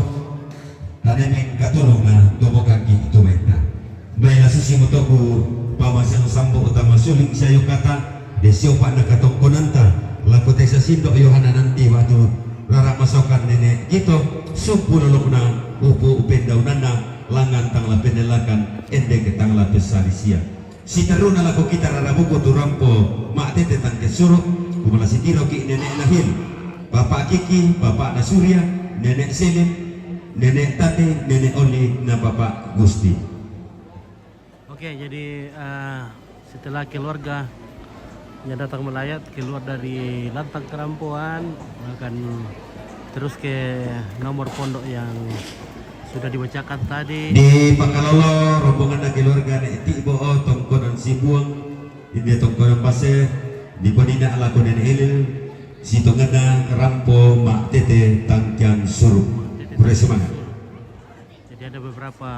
Tanemeng katulung na tobokan ki itu menta. Baina susi motoku pamasang sambo utama suling sayo kata, desio pa na katongkonanta, lako tesa sindo Yohana nanti waktu rara masokan nene kito, sumpu lolokna upu upendaunana, langan tang la penelakan, endeke tang la pesalisia. Siteruna lako kita rara buku tu rampo, mak tete tang kesuru, kumala sitiro ki nene nahil. Bapak Kiki, Bapak Nasuria, Nenek Selin, Nenek Tati, Nenek Oli, na Bapak Gusti. Oke, jadi eh, setelah keluarga yang datang melayat keluar dari lantang kerampoan, akan terus ke nomor pondok yang sudah dibacakan tadi. Di Pakalolo, rombongan dan keluarga Nek Tibo, Tongkonan Sibuang, India Tongkonan Pasir, di Kodina Alako Nenek Elil, Sitongana Rampo Mak Tete Tangkiang Suru. Kure semangat. Jadi ada beberapa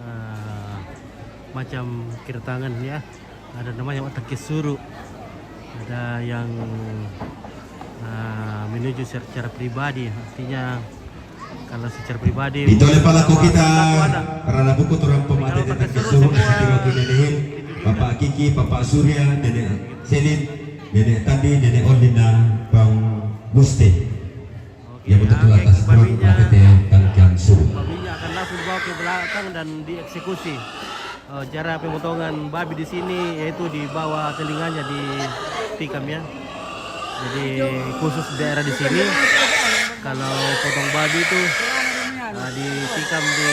eh, macam kedatangan ya. Ada namanya Otak Kesuru. Ada yang eh, menuju secara pribadi. Artinya kalau secara pribadi ditoleh palaku kita. Rana buku turang pemati tentang Kesuru. Bapak Kiki, Bapak Surya, Nenek Selin, Nenek Tandi, Nenek Olina, Bang Gusti. Oke, yang betul atas babi, Tete Tangkiang Suru. Babinya akan langsung dibawa ke belakang dan dieksekusi. Eh, cara pemotongan babi di sini yaitu di bawah telinganya ditikam ya. Jadi khusus daerah di sini kalau potong babi itu eh, ditikam di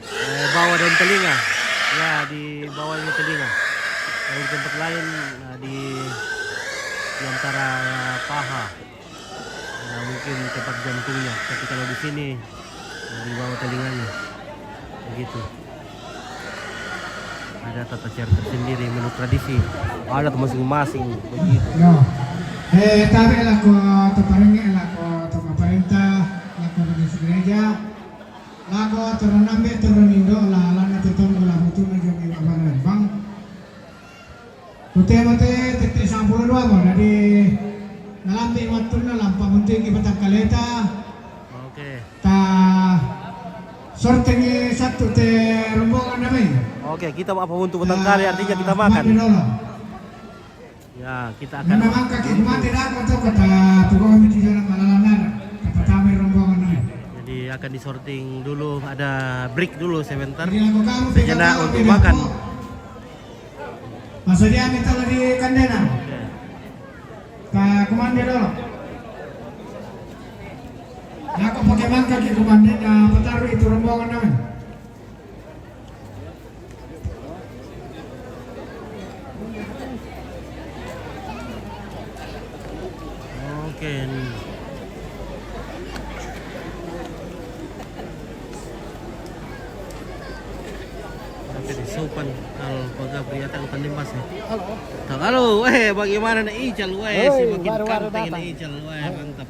eh, bawah daun telinga. Ya, di bawahnya telinga. Kalau di tempat lain eh, di di antara paha. Nah, mungkin tempat jantungnya, tapi kalau di sini eh, di bawah telinganya. Begitu. Ada tata cara tersendiri menurut tradisi adat masing-masing begitu. Yo. Eh, tabe lako to parenge lako to parenta lako di gereja. Lako to nambe to nindo la lana to tonggo la mutu na jami abana bang. Tute mate tete sampulu dua mo, jadi nalambi waktu na lampa munting ki batang kaleta. Oke. Ta sortengi satu te rombongan nami. Oke, kita mau apa untuk batang kali, artinya kita makan. Mandi dulu. Ya, kita akan. Memang kaki kumati dah kau tu kata pokok mesti jalan malalanan. Kata tami rombongan nami. Jadi akan disorting dulu, ada break dulu sebentar. Jadi, aku kamu sejenak untuk makan. Masa dia minta lagi kandena. Oke. Pak Komandan dulu. Aku pakai mangkak ya Komandan, nah, petaruh itu rombongan namin. Oke. Tapi di sopan kalau pegang pria tang tanding mas ya. Halo. Tang halo, eh bagaimana nih Ical, weh, si makin kanteng ini Ical, weh, mantap.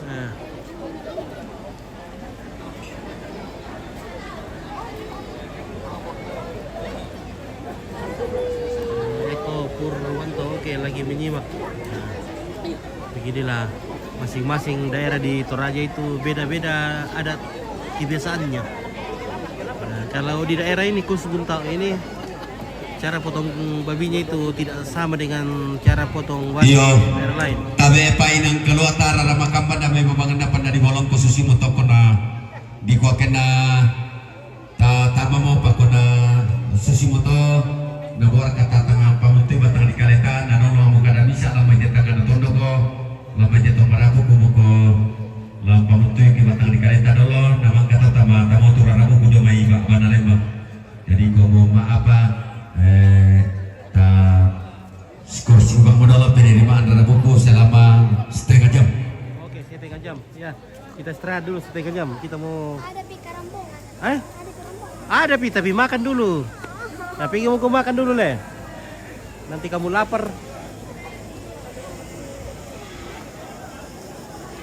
Nah. Lagi menyimak. Beginilah, masing-masing daerah di Toraja itu beda-beda adat kebiasaannya. Nah, kalau di daerah ini, khusus Buntau ini, cara potong babinya itu tidak sama dengan cara potong babi di daerah lain. Tabe pa inang kalua tara ra makamba na me babangan na panda di bolong ko susi mo toko na di ko kena. Ta, tama mo pa ko na susi mo to, na bora ka ta tanga pamuntui batang di kaleta, na nono mo kada misa la manja tanga na tondo ko, la manja to marabu ko mo ko, la pamuntui ki batang di kaleta dolo, na mangka to tama, tamo tura rabu ko jo mai ba, bana lembang. Jadi ko mo ma apa, eh, ta skor simbang mo dolo pede di ma andra rabu ko selama setengah jam. Oke, setengah jam, ya. Kita istirahat dulu setengah jam. Kita mau. Ada pi karambong, ada. Eh? Ada karambong. Ada pi, tapi makan dulu. Tapi kamu mau makan dulu, Le. Nanti kamu lapar.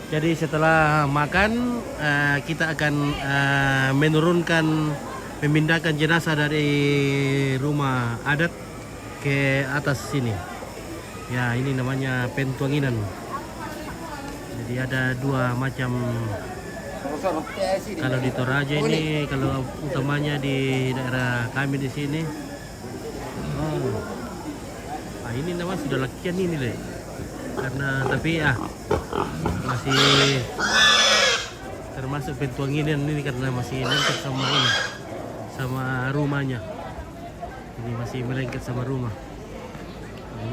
Jadi setelah makan, eh, kita akan, eh, menurunkan, memindahkan jenazah dari rumah adat ke atas sini. Ya, ini namanya pentuanginan. Jadi ada dua macam. Kalau di Toraja ini, kalau utamanya di daerah kami di sini, oh, ah, ini namanya sudah lakian ini, Le. Karena, tapi, ah, masih termasuk pentuanginan ini karena masih lengket sama ini, sama rumahnya. Ini masih melengket sama rumah.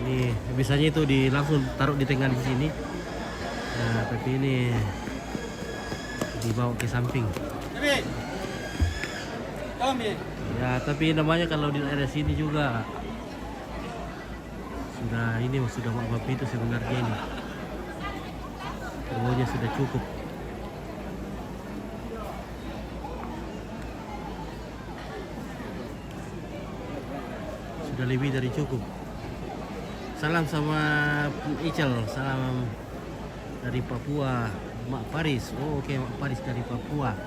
Ini biasanya itu di, langsung taruh di tengah di sini. Nah, tapi ini dibawa ke samping. Ya, tapi namanya kalau di daerah sini juga sudah ini, sudah mak babi itu sebenarnya ini. Pokoknya sudah cukup. Sudah lebih dari cukup. Salam sama Ical, salam dari Papua, Mak Paris. Oh, oke, Mak Paris dari Papua.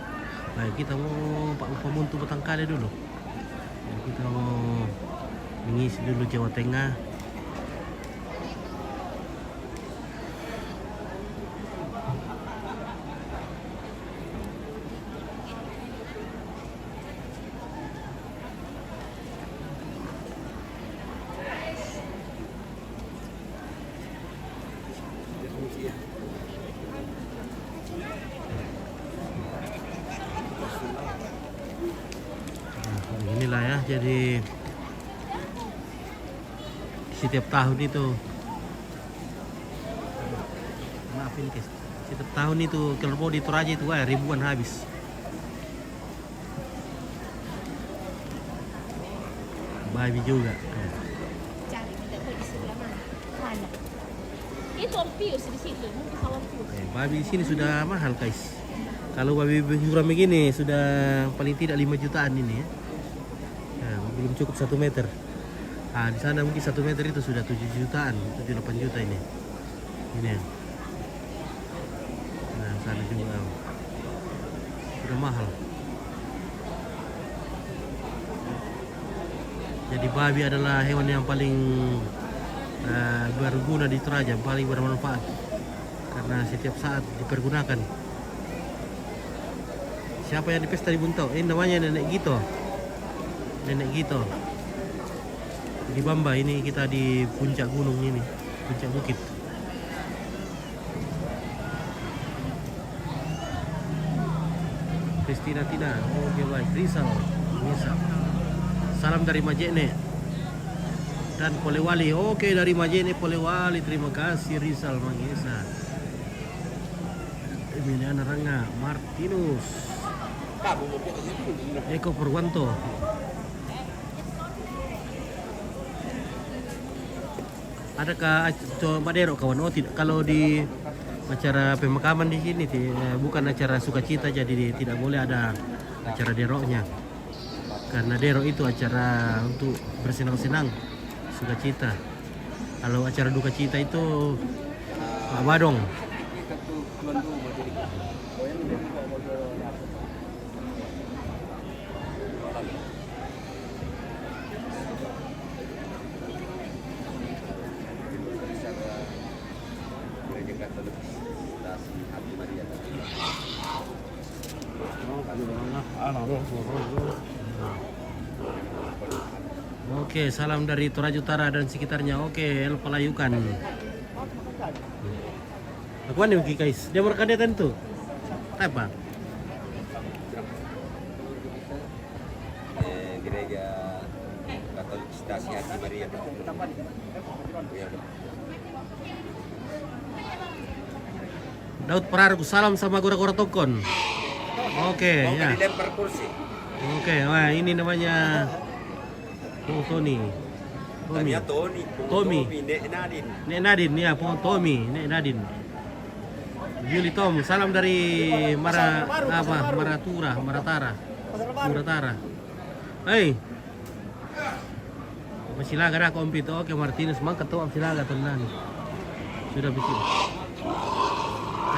Baik, kita mau Pak Upamuntu Batangkale dulu. Baik, kita mau mengisi dulu Jawa Tengah. Nah, beginilah ya, jadi setiap tahun itu, maafin, guys, setiap tahun itu kerbau di Toraja itu, wah, ribuan habis. Babi juga. Cari, minta tahu di sebelah mana. Mana? Itu Orpheus di situ, mungkin sama Orpheus. Eh, babi di sini sudah mahal, guys. Kalau babi berukuran begini sudah paling tidak lima jutaan ini, ya. Ya, belum cukup satu meter. Ah, di sana mungkin satu meter itu sudah tujuh jutaan, tujuh delapan juta ini. Ini ya. Nah, sana juga. Sudah mahal. Jadi babi adalah hewan yang paling, eh, berguna di Toraja, paling bermanfaat. Karena setiap saat dipergunakan. Siapa yang di pesta di Buntau? Ini namanya Nenek Gito. Nenek Gito. Di Bamba ini, kita di puncak gunung ini, puncak bukit. Kristina Tina, oke, baik. Rizal, Misa. Salam dari Majene dan Polewali. Oke, dari Majene, Polewali. Terima kasih, Rizal, Mangesa. Emiliana Ranga, Martinus, Eko Purwanto. Adakah ac-, coba dero, kawan? Oh, tidak. Kalau di acara pemakaman di sini, ti-, eh, bukan acara sukacita, jadi tidak boleh ada acara deroknya. Karena dero itu acara untuk bersenang-senang, sukacita. Kalau acara duka cita itu, Pak Badong. Oke, salam dari Toraja Utara dan sekitarnya. Oke, El Palayukan. Aku nih, guys. Dia merekam dia tentu. Apa? Eh, gereja Katolik Stasi Hati Maria. Daud Perargu, salam sama gora-gora Tokon. Oke, ya. Dilempar kursi. Oke, wah, ini namanya Pong Tony. Tommy. Tanya Tony, Pong Tommy. Tommy, Nek Nadin. Nek Nadin, ya, Pong Tommy, Nek Nadin. Yuli Tom, salam dari Mara, apa, Maratura, Maratara. Muratara. Hei. Masilaga dah komplit. Oke, Martinez, mangkat tu, masilaga, tenang. Sudah bikin.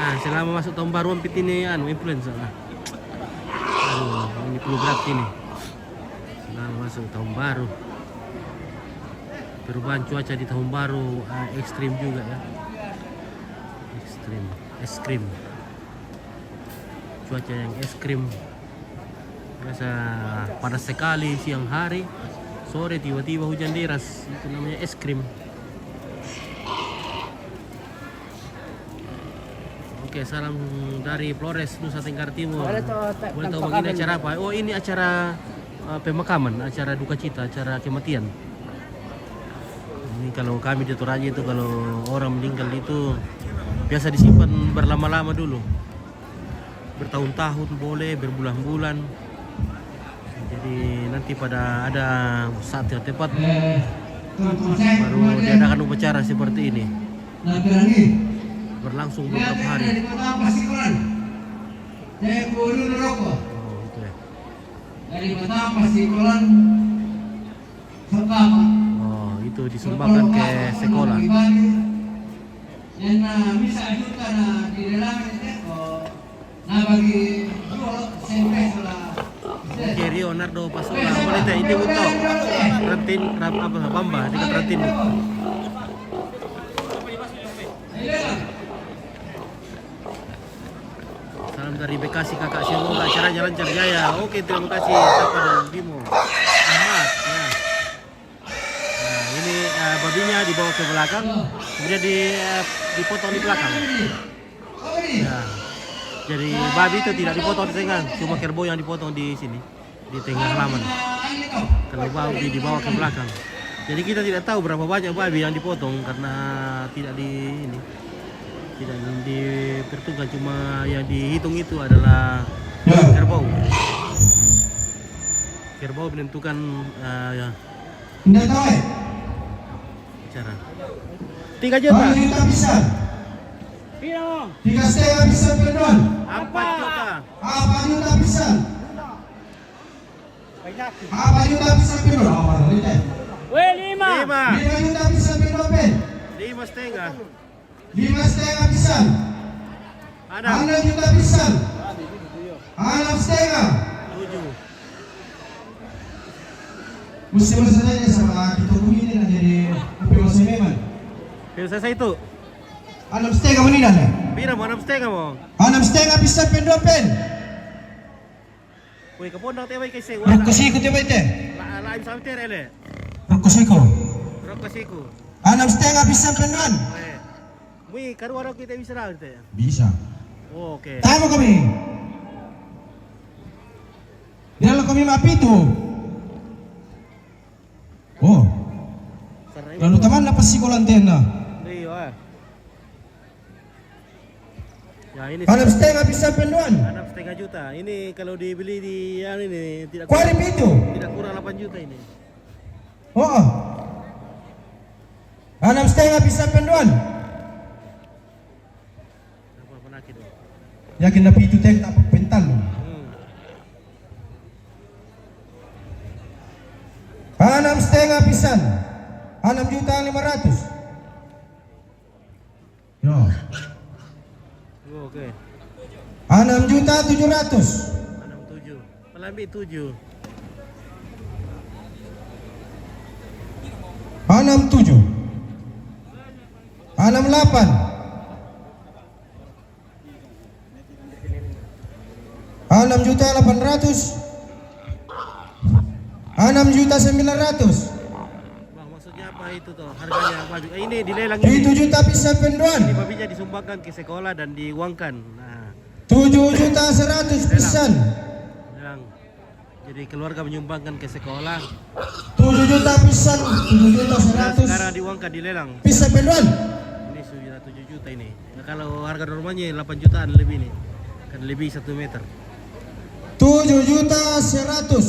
Ah, selama masuk tahun baru, komplit ini, anu, influencer lah. Aduh, ini perlu berat ini. Selama masuk tahun baru. Perubahan cuaca di tahun baru, ah, ekstrim juga ya. Ekstrim, es krim. Cuaca yang es krim. Biasa panas sekali siang hari, sore tiba-tiba hujan deras. Itu namanya es krim. Oke, salam dari Flores, Nusa Tenggara Timur. Boleh tahu, Boleh tahu bang, ini acara apa? Oh, ini acara, eh, pemakaman, acara duka cita, acara kematian. Ini kalau kami di Toraja itu, kalau orang meninggal itu biasa disimpan berlama-lama dulu. Bertahun-tahun boleh, berbulan-bulan. Jadi nanti pada ada saat yang tepat, baru diadakan upacara seperti ini. Berlangsung beberapa hari. Oh, itu ya. Oh, itu disumbangkan ke sekolah. Oke, Rio Nardo Pasola, boleh teh, ini untuk Rantin, Ram-, apa, Bamba, dekat Rantin. Salam dari Bekasi, Kakak, semoga acaranya lancar jaya. Oke, terima kasih, Tapan Bimo Ahmad, ya. Nah, ini, eh, babinya dibawa ke belakang, kemudian di, eh, dipotong di belakang. Ya. Jadi babi itu tidak dipotong di tengah, cuma kerbau yang dipotong di sini, di tengah halaman. Kalau babi dibawa ke belakang. Jadi kita tidak tahu berapa banyak babi yang dipotong karena tidak di ini, tidak diperhitungkan, cuma yang dihitung itu adalah kerbau. Kerbau menentukan, eh, ya. Tidak tahu, eh? Bicara. Tiga juta. Tiga juta pisan. Piro? Tiga setengah pisan, Pedon. Empat juta. Empat juta pisan. Empat juta pisan, Pedon. Apa tadi, teh? Weh, lima. Lima. Lima juta pisan, Pedon, Pen. Lima setengah. Lima setengah pisan. Enam. Enam juta pisan. Enam setengah. Tujuh. Mesti bersedia sama kita ini nak jadi P O C memang. P O C saya itu. Enam setengah menit dah. Pira mau enam setengah mau? Enam setengah pisan, Pedon, Pen. Woi, kapondang te wai kaise. Rokko siku te wai te. La, la, im samter ele. Rokko siku. Rokko siku. Enam setengah pisan, Pedon. Eh. Mui karua rokko te bisa ra te. Bisa. Oke. Tahu kami. Dia lo kami mapi tu. Oh. Lalu taman apa sikolan tena? Iya, eh. Ya, ini enam setengah pisan, Pedon. Enam setengah juta. Ini kalau dibeli di yang ini tidak kurang, itu tidak kurang delapan juta ini. Oh. Enam setengah pisan, Pedon. Apa, apa lagi tu? Yakin napi itu teh tak pental. Hmm. Enam setengah pisan. Enam juta lima ratus. Yo. Oh, oke. Enam juta tujuh ratus. Enam tujuh. Malambi tujuh. Enam tujuh. Enam lapan. Enam juta delapan ratus. Enam juta sembilan ratus. Bang, maksudnya apa itu tuh? Harganya apa? Eh, ini dilelang ini. Tujuh juta pisang penduan. Ini babinya disumbangkan ke sekolah dan diuangkan. Nah. Tujuh juta seratus pisang. Lelang. Jadi keluarga menyumbangkan ke sekolah. Tujuh juta pisang, tujuh juta seratus. Sekarang diuangkan, dilelang. Pisang penduan. Ini sudah tujuh juta ini. Nah, kalau harga normalnya delapan jutaan lebih nih. Kan lebih satu meter. Tujuh juta seratus.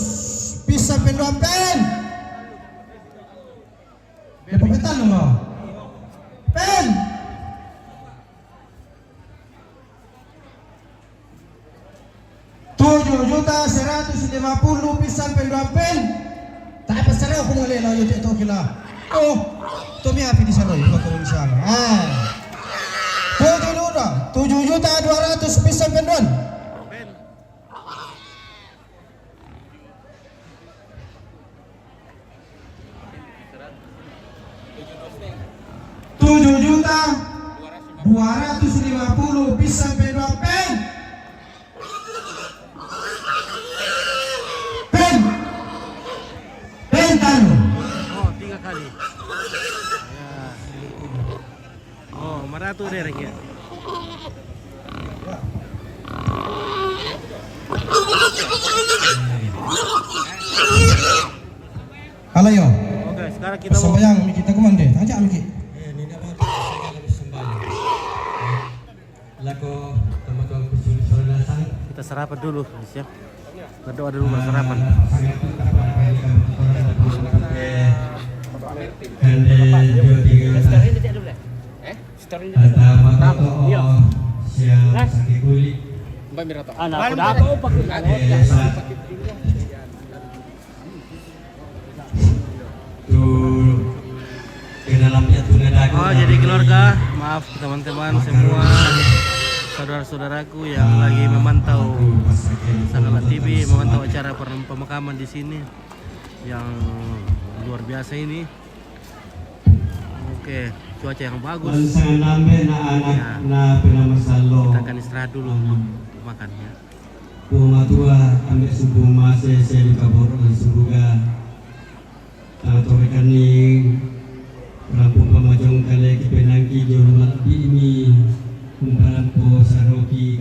Pisang penduan, Pen. Dia pepetan lo. Pen. Tujuh juta seratus lima puluh pisang penduan, Pen. Tak apa, serau aku mulai lah, yo, tak tahu kila. Oh, tu mi api di sana, yo, bakal di sana. Ah. Tujuh juta, tujuh juta dua ratus pisang penduan. Tujuh juta dua ratus lima puluh pisang penduan, Pen. Pen. Pen tanu. Oh, tiga kali. Ya. Oh, maratu derek ya. Halo yo. Oke, sekarang kita mau. Sembahyang mi kita kumande, aja mi ki. Eh, ini dapat segala sembahyang. Lako teman-teman kusuli solasang. Kita sarapan dulu, guys, ya. Berdoa dulu, baru sarapan. Kande dua tiga. Ada mata to'o, siang sakit kulit. Anak, udah apa? Aku tak. Ada sa-, tu, ke dalam dia tu nada aku. Oh, jadi keluarga, maaf teman-teman semua, saudara-saudaraku yang lagi memantau Sanggalan T V, memantau acara per-, pemakaman di sini yang luar biasa ini. Oke, cuaca yang bagus. Sanganambe na anak. Ya. Na pinamasalo. Kita akan istirahat dulu untuk makan, ya. Pumatua ambe subu mase selu kaboro di suruga. Tatorekan ni rampung pamajong kale kipenangki jolo malbi ni kumpalampo saroki